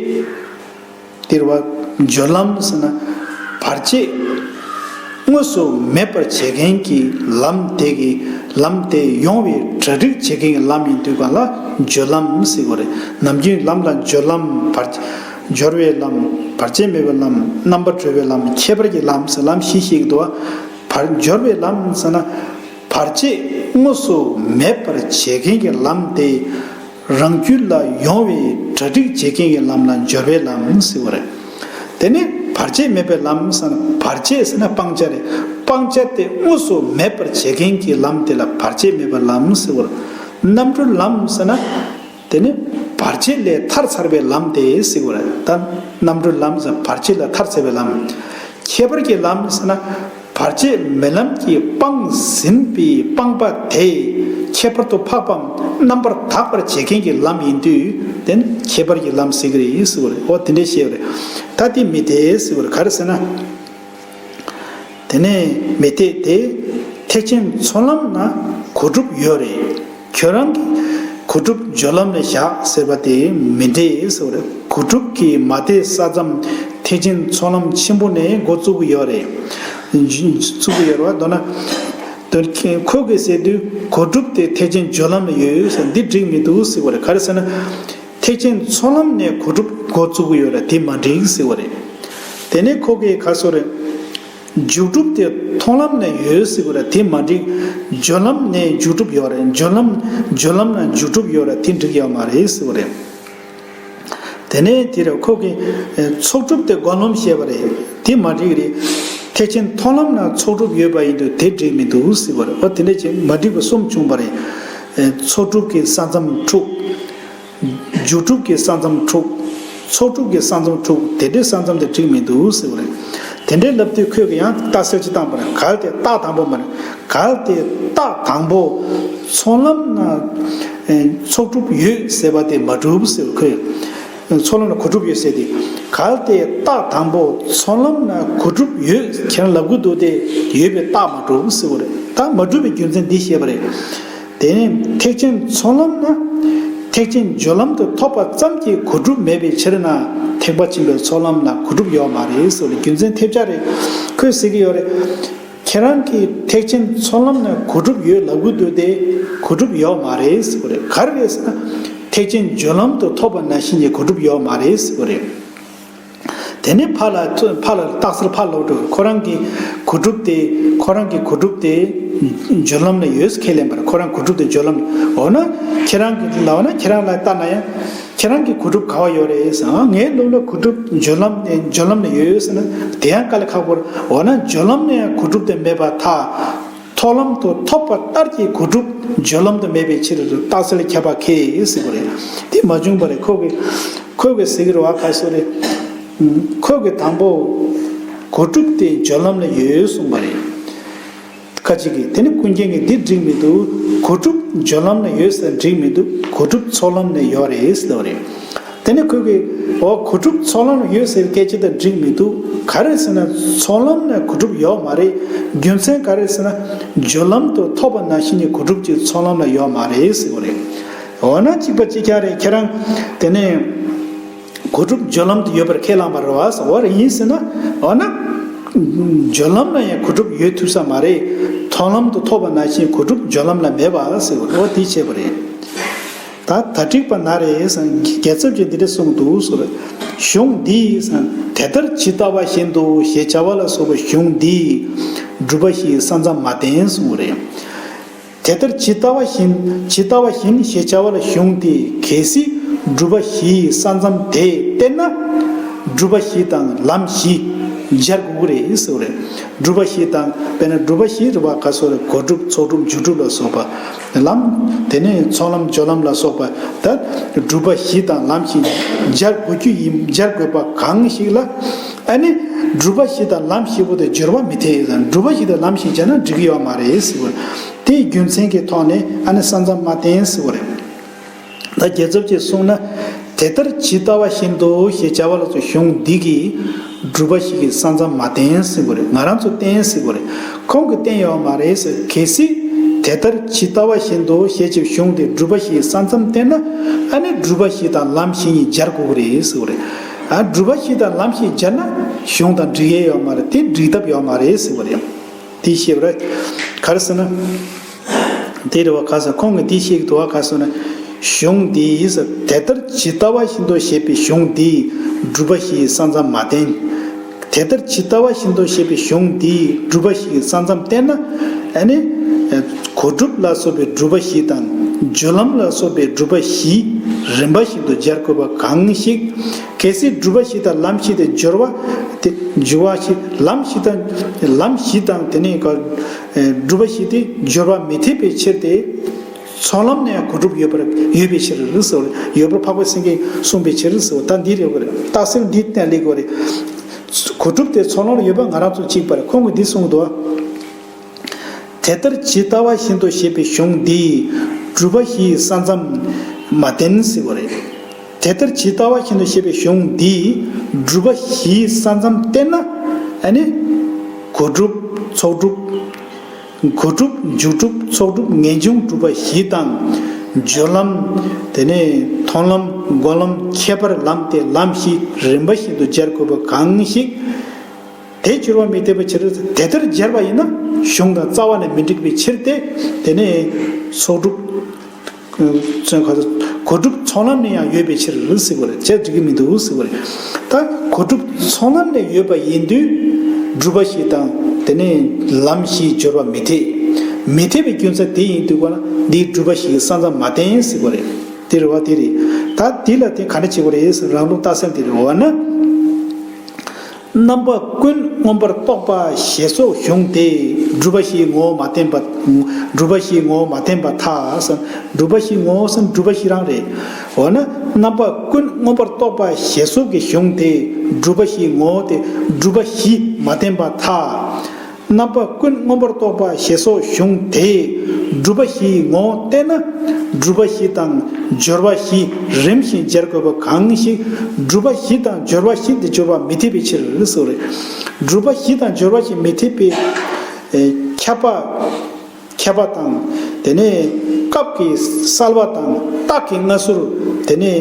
དེ་རེད་བ། སྦྱོར་ལམ་ཟེར་ན་བར་ཆད་དངོས་སུ་མེད་པར་བྱེད་མཁན་གྱི་ལམ་དེ་གི། ལམ་དེ་ཡོང་བའི་གྲ་སྒྲིག་བྱེད་མཁན་གྱི་ལམ་ཡིན་དུས་ག་ལ་སྦྱོར་ལམ་ཟེར་བ་རེད། ནམ་རྒྱུན་ལམ་ལ་སྦྱོར་ལམ། བར། སྦྱོར་བའི་ལམ། བར་ཆད་མེད་པའི་ལམ། རྣམ་པར་གྲོལ་བའི་ལམ། ཁྱད་པར་གྱི་ལམ་ཟེར་ལམ་བཞི་བཤད་ཀྱི་འདུག་བ། བར། སྦྱོར་བའི་ལམ་ཟེར་ན། བར་ཆད་དངོས་སུ་མེད་པར་བྱེད་མཁན་གྱི་ལམ་དེ། རང་རྒྱུད་ལ་ཡོང་བའི་གྲ་སྒྲིག་བྱེད་མཁན་གྱི་ལམ་ལ་སྦྱོར་བའི་ལམ་ཟེར་བ་རེད། དེ་ནི་བར་ཆད་མེད་པའི་ལམ་ཟེར་ན། བར་ཆད་ཟེར་ན་སྤང་བྱ་རེད། སྤང་བྱ་དེ་དངོས་སུ་མེད་པར་བྱེད་མཁན་གྱི་ལམ་དེ་ལ་བར་ཆད་མེད་པའི་ལམ་ཟེར་བ་རེད། རྣམ་གྲོལ་ལམ་ཟེར་ན། དེ་ནི་བར་ཆད་ལས་ཐར་ཚར་བའི་ལམ་དེ་ཟེར་བ་རེད། ད་རྣམ་གྲོལ་ལམ་ཟེར་བར་ཆད་ལས་ཐར་ཚར་བའི་ལམ། ཁྱད་པར་གྱི་ལམ་ཟེར་ན། བར་ཆད་མེད་ལམ་གྱིས་སྤངས་ཟིན་པའི་སྤངས་པ་དེ། ཁྱད་པར་དུ་འཕགས་པའམ་རྣམ་པར་དག་པར་བྱེད་མཁན་གྱི་ལམ་ཡིན་དུས། དེ་ནི་ཁྱད་པར་གྱི་ལམ་ཟེར་གྱི་རེད་ཟེར་བ་རེད། འོ་དེ་འདྲའི་བཤད་པ་རེད། ད་དེ་མི་དེ་ཟེར་བ་རེད། ག་རེ་ཟེར་ན། དེ་ནས་མི་དེ་དེ་ཐེག་ཆེན་ཚོགས་ལམ་ན་གོ་སྒྲུབ་ཡོད་རེད། ཁྱོད་རང་གིས་གོ་སྒྲུབ་སྦྱོར་ལམ་ལ་བཞག་ཟེར་བ་དེ་མི་འགྲིག་ཟེར་བ་རེད། གོ་སྒྲུབ་ཀྱི་མ་དེ་ས་མཚམས་ཐེག་ཆེན་ཚོགས་ལམ་ཆེན་པོ་ནས་འགོ་བཙུགས་ཀྱི་ཡོད་རེད། བཙུགས་ཀྱི་ཡོད་རེད་བ། མདོར་ན། མདོར་ཁོ་གིས་ཟེར་དུས་གོ་སྒྲུབ་དེ་ཐེག་ཆེན་སྦྱོར་ལམ་ལ་ཡོད་ཟེར། འདི་འགྲིག་མི་འདུག་ཟེར་བ་རེད། ག་རེ་ཟེར་ན། ཐེག་ཆེན་ཚོགས་ལམ་ནས་གོ་སྒྲུབ་འགོ་བཙུགས་ཀྱི་ཡོད་རེད། དེ་མ་འགྲིག་ཟེར་བ་རེད། དེ་ནས་ཁོ་གིས་ག་རེ་ཟེར་རེད། མཇུག་སྒྲུབ་དེ་མཐོང་ལམ་ནས་ཡོད་ཟེར་བ་རེད། དེ་མ་འགྲིག། སྦྱོར་ལམ་ནས་མཇུག་སྒྲུབ་ཡོད་རེད། སྦྱོར་ལམ། སྦྱོར་ལམ་ནས་མཇུག་སྒྲུབ་ཡོད་རེད། དེ་འགྲིག་ཡོད་མ་རེད་ཟེར་བ་རེད། དེ་ནས་དེ་རེད། ཁོ་གིས་ཚོགས་སྒྲུབ་དེ་སྒོམ་ལམ་བཤད་པ་རེད། དེ་མ་འགྲིག་རེད། ཐེག་ཆེན་མཐོང་ལམ་ན་ཚོགས་སྒྲུབ་ཡོད་པ་ཡིན་དུས་དེ་འགྲིག་མི་འདུག་ཟེར་བ་རེད། འོ་དེ་འདྲ་བྱས་མ་འགྲིག་པ་གསུམ་བྱུང་བ་རེད། ཚོགས་སྒྲུབ་ཀྱི་ས་མཚམས་འཁྲུགས། མཇུག་སྒྲུབ་ཀྱི་ས་མཚམས་འཁྲུགས། ཚོགས་སྒྲུབ་ཀྱི་ས་མཚམས་འཁྲུགས། དེ་འདྲའི་ས་མཚམས་དེ་འགྲིག་མི་འདུག་ཟེར་བ་རེད། དེ་འདྲའི་ལབ་དུས་ཁོས་ཀྱི་ཡང་རྟགས་གསལ་ཅིག་བཏང་པ་རེད། གལ་ཏེ་རྟགས་དང་པོ་མ་རེད། གལ་ཏེ་རྟགས་དང་པོ་ཚོགས་ལམ་ན་ཚོགས་སྒྲུབ་ཡོད་ཟེར་བ་དེ་མ་གྲུབ་ཟེར་བ་ཁོས། ཚོགས་ལམ་ན་གོ་སྒྲུབ་ཡོད་ཟེར་ཏེ། གལ་ཏེ་རྟགས་དང་པོ་ཚོགས་ལམ་ན་གོ་སྒྲུབ་ཡོད་ཁྱེད་རང་ལབ་གི་འདུག་སྟེ། ཡོད་པའི་རྟགས་མ་གྲུབ་ཟེར་བ་རེད། ད་མ་གྲུབ་པའི་རྒྱུ་མཚན་འདི་བཤད་པ་རེད། དེ་ནས་ཐེག་ཆེན་ཚོགས་ལམ་ན་ཐེག་ཆེན་སྦྱོར་ལམ་དུ་ཐོབ་པ་ཙམ་གྱིས་གོ་སྒྲུབ་མེད་པའི་ཕྱིར་ན། ཐེག་པ་ཆེན་པོའི་ཚོགས་ལམ་ལ་གོ་སྒྲུབ་ཡོད་མ་རེད་ཟེར་བ་རེད། རྒྱུ་མཚན་ཐེབས་ཆག་རེད། ཁོས་ཟེར་གྱི་ཡོད་རེད། ཁྱེད་རང་གིས་ཐེག་ཆེན་ཚོགས་ལམ་ནས་གོ་སྒྲུབ་ཡོད་ལབ་གི་འདུག་སྟེ། གོ་སྒྲུབ་ཡོད་མ་རེད་ཟེར་བ་རེད། ག་རེ་རེད་ཟེར་ན། ཐེག་ཆེན་སྦྱོར་ལམ་དུ་ཐོབ་པ་ནང་བཞིན་གྱི་གོ་སྒྲུབ་ཡོད་མ་རེད་ཟེར་བ་རེད། དེ་ནས་ཕར་ལ་ཕར་ལ་རྟགས་གསལ་ཕར་ལོག་འགྲོ། ཁོ་རང་གི་གོ་སྒྲུབ་དེ། ཁོ་རང་གི་གོ་སྒྲུབ་དེ་སྦྱོར་ལམ་ནས་ཡོད་ཟེར་ཁས་ལེན་པ་རེད། ཁོ་རང་གོ་སྒྲུབ་དེ་སྦྱོར་ལམ། འོ་ན་ཁྱེད་རང་གི་ལབ་ན། ཁྱེད་རང་ལ་ལྟ་ན་ཡང་། ཁྱེད་རང་གི་གོ་སྒྲུབ་ག་བ་ཡོད་རེད་ཟེར། ཨ། ངའི་ལུགས་ལ་གོ་སྒྲུབ་སྦྱོར་ལམ་ནས། སྦྱོར་ལམ་ནས་ཡོད་ཟེར་ན། དེ་ཡང་དཀའ་ལས་ཁག་པོ་རེད། འོ་ན་སྦྱོར་ལམ་ནས་ཡང་གོ་སྒྲུབ་དེ་མེད་པར་ཐལ། ཚོགས་ལམ་དུ་ཐོབ་པ་ལྟར་གྱི་གོ་སྒྲུབ་སྦྱོར་ལམ་དུ་མེད་པའི་ཕྱིར་རྟགས་གསལ་ཁྱབ་པ་ཁས་ཟེར་བ་རེད། དེ་མ་བྱུང་བ་རེད། ཁོ་གི་ཁོ་གི་ཟེར་གྱི་རེད་བ། ག་རེ་ཟེར་རེད། ཁོ་གི་དང་པོ་གོ་སྒྲུབ་དེ་སྦྱོར་ལམ་ལ་ཡོད་གསུངས་པ་རེད། ཁ་ཅིག་གིས། དེ་ནི་ཀུན་མཁྱེན་གྱིས་འདི་འགྲིག་མི་འདུག། གོ་སྒྲུབ་སྦྱོར་ལམ་ན་ཡོད་ཟེར་འགྲིག་མི་འདུག། གོ་སྒྲུབ་ཚོགས་ལམ་ན་ཡོད་རེད་ཟེར་བ་རེད། དེ་ནི་ཁོས་ཀྱིས། འོ། གོ་སྒྲུབ་ཚོགས་ལམ་ན་ཡོད་ཟེར་སྐད་ཆ་དང་འགྲིག་མི་འདུག། ག་རེ་ཟེར་ན་ཚོགས་ལམ་ན་གོ་སྒྲུབ་ཡོད་མ་རེད། རྒྱུ་མཚན་ག་རེ་ཟེར་ན་སྦྱོར་ལམ་དུ་ཐོབ་པ་ནང་བཞིན་གྱི་གོ་སྒྲུབ་ཅིག་ཚོགས་ལམ་ན་ཡོད་མ་རེད་ཟེར་བ་རེད། འོ་ན་གཅིག་པ་གཅིག་རྐྱང་རེད། ཁྱེད་རང་དེ་ནས་གོ་སྒྲུབ་སྦྱོར་ལམ་དུ་ཡོད་པར་ཁས་བླངས་པ་རེད་བ་ཟེར། འོ་རེད། ཡིན་ཟེར་ན་འོ་ན་སྦྱོར་ལམ་ལ་ཡང་གོ་སྒྲུབ་ཡོད་ཐུབ་ས་མ་རེད། མཐོང་ལམ་དུ་ཐོབ་པ་ནང་བཞིན་གོ་སྒྲུབ་སྦྱོར་ལམ་ལ་མེད་པ་ཟེར་བ་རེད། འོ་དེ་བྱས་པ་རེད། ད་ད་འགྲིག་པ་ན་རེ་ཟེར། རྒྱལ་ཚབ་ཀྱིས་འདི་འདྲ་གསུངས་འདུག་ཟེར། གཞུང་འདིས་ཟེར། དེ་ལྟར་ཇི་ལྟ་བ་བཞིན་དུ་ཞེས་བྱ་བ་ལ་སོགས་པའི་གཞུང་འདིས་སྒྲུབ་པ་བཞིའི་ས་མཚམས་མ་བསྟན་གསུངས་པ་རེད། དེ་ལྟར་ཇི་ལྟ་བ་བཞིན་ཇི་ལྟ་བ་བཞིན་ཞེས་བྱ་བ་ལ་གཞུང་དེས་གལ་སྲིད་སྒྲུབ་པ་བཞིའི་ས་མཚམས་དེ་བསྟན་ན་སྒྲུབ་པ་བཞི་དང་ལམ་བཞི་སྦྱར་དགོས་ཀྱི་རེད་ཟེར་བ་རེད། སྒྲུབ་པ་བཞི་དང་དཔེར་ན་སྒྲུབ་པ་བཞི་རེད་བ། ག་སོགས་རེད། གོ་སྒྲུབ་ཚོགས་སྒྲུབ་འཇུག་སྒྲུབ་ལ་སོགས་པ། ལམ། དེ་ནས་ཚོགས་ལམ་སྦྱོར་ལམ་ལ་སོགས་པ། ད་སྒྲུབ་པ་བཞི་དང་ལམ་བཞི་སྦྱར་དགོས་རྒྱུ་ཡིན། སྦྱར་དགོས་པ་གང་ཞིག་ལ་ཨ་ནི་སྒྲུབ་པ་བཞི་དང་ལམ་བཞི་པོ་དེ་སྦྱོར་བ་མི་འཐད། སྒྲུབ་པ་བཞི་དང་ལམ་བཞི་སྦྱར་ན་འགྲིག་གི་ཡོད་མ་རེད་ཟེར་བ་རེད། དེའི་རྒྱུ་མཚན་གྱི་ཐོག་ནས་ཨ་ནི་ས་མཚམས་མ་བསྟན་ཟེར་བ་རེད། ད་རྒྱལ་ཚབ་ཀྱིས་གསུངས་ན། དེ་ལྟར་ཇི་ལྟ་བ་བཞིན་དུ་ཞེས་བྱ་བ་ལ་སོགས་གཞུང་འདི་གིས་སྒྲུབ་པ་བཞི་གི་ས་མཚམས་མ་བསྟན་ཟེར་བ་རེད། ང་རང་ཚོ་བསྟན་ཟེར་བ་རེད། ཁོང་གིས་བསྟན་ཡོད་མ་རེད་ཟེར། གལ་སྲིད་དེ་ལྟར་ཇི་ལྟ་བ་བཞིན་དུ་ཞེས་བྱའི་གཞུང་དེ་སྒྲུབ་པ་བཞི་གི་ས་མཚམས་བསྟན་ན་ཨ་ནི་སྒྲུབ་པ་བཞི་དང་ལམ་བཞི་གཉིས་སྦྱར་དགོས་ཀྱི་རེད་ཟེར་བ་རེད། ཨ་སྒྲུབ་པ་བཞི་དང་ལམ་བཞི་སྦྱར་ན་གཞུང་དང་འགྲིག་ཡས་ཡོད་མ་རེད། དེ་འགྲིག་ཐབས་ཡོད་མ་རེད་ཟེར་བ་རེད། དེ་ཤེས་པ་རེད། ག་རེ་ཟེར་ན། དེ་རེད་བ། ག་ཟེར། ཁོང་གིས་འདི་བཤད་ཀྱི་འདུག་བ། ག་ཟེར་ན། གཞུང་འདིས་དེ་ལྟར་ཇི་ལྟ་བ་བཞིན་དུ་ཞེས་པའི་གཞུང་འདིས་སྒྲུབ་པ་བཞིའི་ས་མཚམས་མ་བསྟན། དེ་ལྟར་ཇི་ལྟ་བ་བཞིན་དུ་ཞེས་པའི་གཞུང་འདིས་སྒྲུབ་པ་བཞིའི་ས་མཚམས་བསྟན་ན་ཨ་ནི་གོ་སྒྲུབ་ལ་སོགས་པའི་སྒྲུབ་པ་བཞི་དང་སྦྱོར་ལམ་ལ་སོགས་པའི་སྒྲུབ་པ་བཞི་རིམ་པ་བཞིན་དུ་སྦྱར་དགོས་པ་གང་ཞིག་གལ་སྲིད་སྒྲུབ་པ་བཞི་དང་ལམ་བཞི་དེ་སྦྱོར་བ་དེ་སྦྱོར་བ་བཞི་ལམ་བཞི་དང་ལམ་བཞི་དང་དེ་ནས་ག་སྒྲུབ་པ་བཞི་དེ་སྦྱོར་བ་མི་འཐད་པའི་ཕྱིར་ཏེ། ཚོགས་ལམ་ནས་ཡང་གོ་སྒྲུབ་ཡོད་པར་ཡོད་པའི་ཕྱིར་ཟེར། ཡོད་པར་འཕགས་པ་སེང་གེས་གསུངས་པའི་ཕྱིར་ཟེར། ད་འདི་རེད་བ་རེད། རྟགས་གསལ་འདི་གཏན་ལེགས་པ་རེད། གོ་སྒྲུབ་དེ་ཚོགས་ལམ་ལ་ཡོད་པ་ང་རང་ཚོ་གཅིག་པ་རེད། ཁོང་གིས་འདི་གསུངས་འདུག་དེ་ལྟར་ཇི་ལྟ་བ་བཞིན་དུ་ཞེས་པའི་གཞུང་འདིས་སྒྲུབ་པ་བཞིའི་ས་མཚམས་མ་བསྟན་ཟེར་བ་རེད། དེ་ལྟར་ཇི་ལྟ་བ་བཞིན་དུ་ཞེས་པའི་གཞུང་འདིས་སྒྲུབ་པ་བཞིའི་ས་མཚམས་བསྟན་ན་ཨ་ནི་གོ་སྒྲུབ་ཚོགས་སྒྲུབ། གོ་སྒྲུབ་འཇུག་སྒྲུབ་ཚོགས་སྒྲུབ་ངེས་འབྱུང་སྒྲུབ་པ་བཞི་དང་། སྦྱོར་ལམ། དེ་ནས་མཐོང་ལམ་སྒོམ་ལམ་ཁྱད་པར་ལམ་སྟེ་ལམ་བཞི་རིམ་པ་བཞིན་དུ་སྦྱར་དགོས་པ་གང་ཞིག་དེ་སྦྱོར་བ་མི་འཐད་པའི་ཕྱིར། དེ་ལྟར་སྦྱར་བ་ཡིན་ན་གཞུང་དང་རྩ་བ་ནས་མི་འགྲིག་པའི་ཕྱིར་ཏེ། དེ་ནས་ཚོགས་སྒྲུབ། ཚོན་ཁ་གོ་སྒྲུབ་ཚོགས་ལམ་ནས་ཡང་ཡོད་པའི་ཕྱིར་ཟེར་བ་རེད། བྱས་འགྲིག་གི་མི་འདུག་ཟེར་བ་རེད། ད་གོ་སྒྲུབ་ཚོགས་ལམ་ནས་ཡོད་པ་ཡིན་དུས་སྒྲུབ་པ་བཞི་དང་དེ་ནས་ལམ་བཞིའི་སྦྱོར་བ་མི་འཐད། མི་འཐད་པའི་རྒྱུ་མཚན་དེ་ཡིན་དུས་ག་ན་འདིའི་སྒྲུབ་པ་བཞི་གི་ས་མཚམས་མ་བསྟན་ཟེར་བ་རེད། དེ་རེད་བ། དེ་རེད། ད་འདི་ལ་དེ་ག་འདྲ་བྱེད་དགོས་རེད་ཟེར། རང་ལུགས་རྟགས་གསལ་དེ་རེད་བ་ན། རྣམ་པ་ཀུན་མངོན་པར་རྟོགས་པ་ཞེས་སོགས་གཞུང་དེས་སྒྲུབ་པ་བཞིའི་ངོ་བོ་མ་བསྟན་པ། སྒྲུབ་པ་བཞིའི་ངོ་བོ་མ་བསྟན་པར་ཐལ་ཟེར། སྒྲུབ་པ་བཞིའི་ངོ་བོ་ཟེར་ན་སྒྲུབ་པ་བཞི་རང་རེད། འོ་ན་རྣམ་པ་ཀུན་མངོན་པར་རྟོགས་པ་ཞེས་སོགས་ཀྱི་གཞུང་དེས་སྒྲུབ་པ་བཞིའི་ངོ་བོ་དེ་སྒྲུབ་པ་བཞི་མ་བསྟན་པར་ཐལ། རྣམ་པ་ཀུན་མངོན་པར་རྟོགས་པ་ཞེས་སོགས་གཞུང་དེས་སྒྲུབ་པ་བཞིའི་ངོ་བོ་བསྟན་ན། སྒྲུབ་པ་བཞི་དང་སྦྱོར་བ་བཞི་རིམ་བཞིན་སྦྱར་དགོས་པ་གང་ཞིག་སྒྲུབ་པ་བཞི་དང་སྦྱོར་བ་བཞི་དེ་སྦྱོར་བ་མི་འཐད་པའི་ཕྱིར་ཟེར་བ་རེད། སྒྲུབ་པ་བཞི་དང་སྦྱོར་བ་བཞི་མི་འཐད་པའི་ཨེ་ཁྱབ་པ། ཁྱབ་པ་དང་། དེ་ནས་སྐབས་ཀྱི་གསལ་བ་དང་རྟགས་ཀྱི་མངའ་གསོལ། དེ་ནས་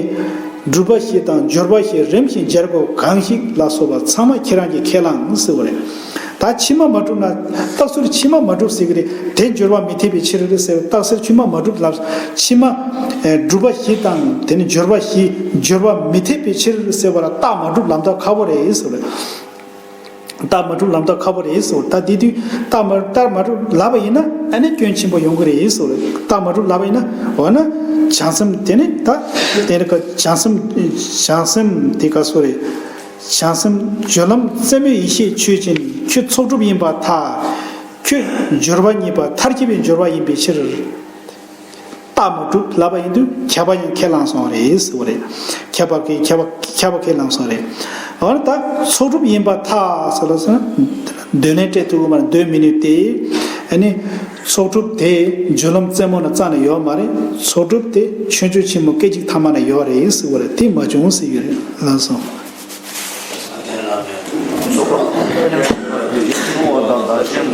སྒྲུབ་པ་བཞི་དང་སྦྱོར་བ་བཞི་རིམ་བཞིན་སྦྱར་དགོས་གང་ཞིག་ལ་སོགས་པ་ཚང་མ་ཁྱེད་རང་གིས་ཁས་བླངས་ཟེར་བ་རེད། ད་ཕྱི་མ་མ་གྲུབ་ན་རྟགས་གསལ་ཕྱི་མ་མ་གྲུབ་ཟེར་གི་རེད། དེ་སྦྱོར་བ་མི་འཐད་པའི་ཕྱིར་རེད་ཟེར། རྟགས་གསལ་ཕྱི་མ་མ་གྲུབ་ལབ། ཕྱི་མ་ཨེ་སྒྲུབ་པ་བཞི་དང་དེ་ནས་སྦྱོར་བ་བཞི་སྦྱོར་བ་མི་འཐད་པའི་ཕྱིར་ཟེར་བ་ལ་རྟགས་མ་གྲུབ་ལབ་ད་ཁག་པོ་རེད་ཟེར་བ་རེད། རྟགས་མ་གྲུབ་ལབ་ད་ཁག་པོ་རེད་ཟེར། ད་དེ་དུས་རྟགས་མ་རྟགས་མ་གྲུབ་ལབ་པ་ཡིན་ན་ཨ་ནི་སྐྱོན་ཆེན་པོ་ཡོང་གི་རེད་ཟེར། རྟགས་མ་གྲུབ་ལབ་པ་ཡིན་ན་འོ་ན་བྱང་སེམས་དེ་ནི་ད་དེ་ནི་ཀ་བྱང་སེམས་བྱང་སེམས་དེ་ཀ་སོ་རེད། བྱང་སེམས་སྦྱོར་ལམ་རྩེ་མོའི་ཡེ་ཤེས་ཆོས་ཅན། ཁྱོད་ཚོགས་སྒྲུབ་ཡིན་པར་ཐལ། ཁྱོད་སྦྱོར་བ་གཉིས་པ་མཐར་གྱིས་པའི་སྦྱོར་བ་ཡིན་པའི་ཕྱིར། རྟགས་མ་གྲུབ་ལབ་པ་ཡིན་དུས་ཁྱབ་པ་ཡང་ཁས་བླངས་སོང་རེད་ཟེར་བ་རེད། ཁྱབ་པ་གི་ཁྱབ་པ་ཁྱབ་པ་ཁས་བླངས་སོང་རེད། འོ་ན་ད་ཚོགས་སྒྲུབ་ཡིན་པར་ཐལ་ཟེར་ལ་སོང་ན་འདོད་ལན་སྤྲད་ཐུབ་ཀྱི་མ་རེད། འདོད་མི་ནུས་ཏེ། ཨ་ནི་ཚོགས་སྒྲུབ་དེ་སྦྱོར་ལམ་རྩེ་མོ་ན་རྩ་ནས་ཡོད་མ་རེད། ཚོགས་སྒྲུབ་དེ་ཆོས་སྤྱོད་ཆེན་མོ་སྐད་ཅིག་ཐ་མ་ན་ཡོད་རེད་ཟེར་བ་རེད། དེ་མ་བྱུང་ཟེར་གྱི་རེད་ལགས་སོ། ཚོགས་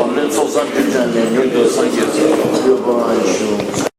པ། ཚོགས་པ། ཚོགས་པ།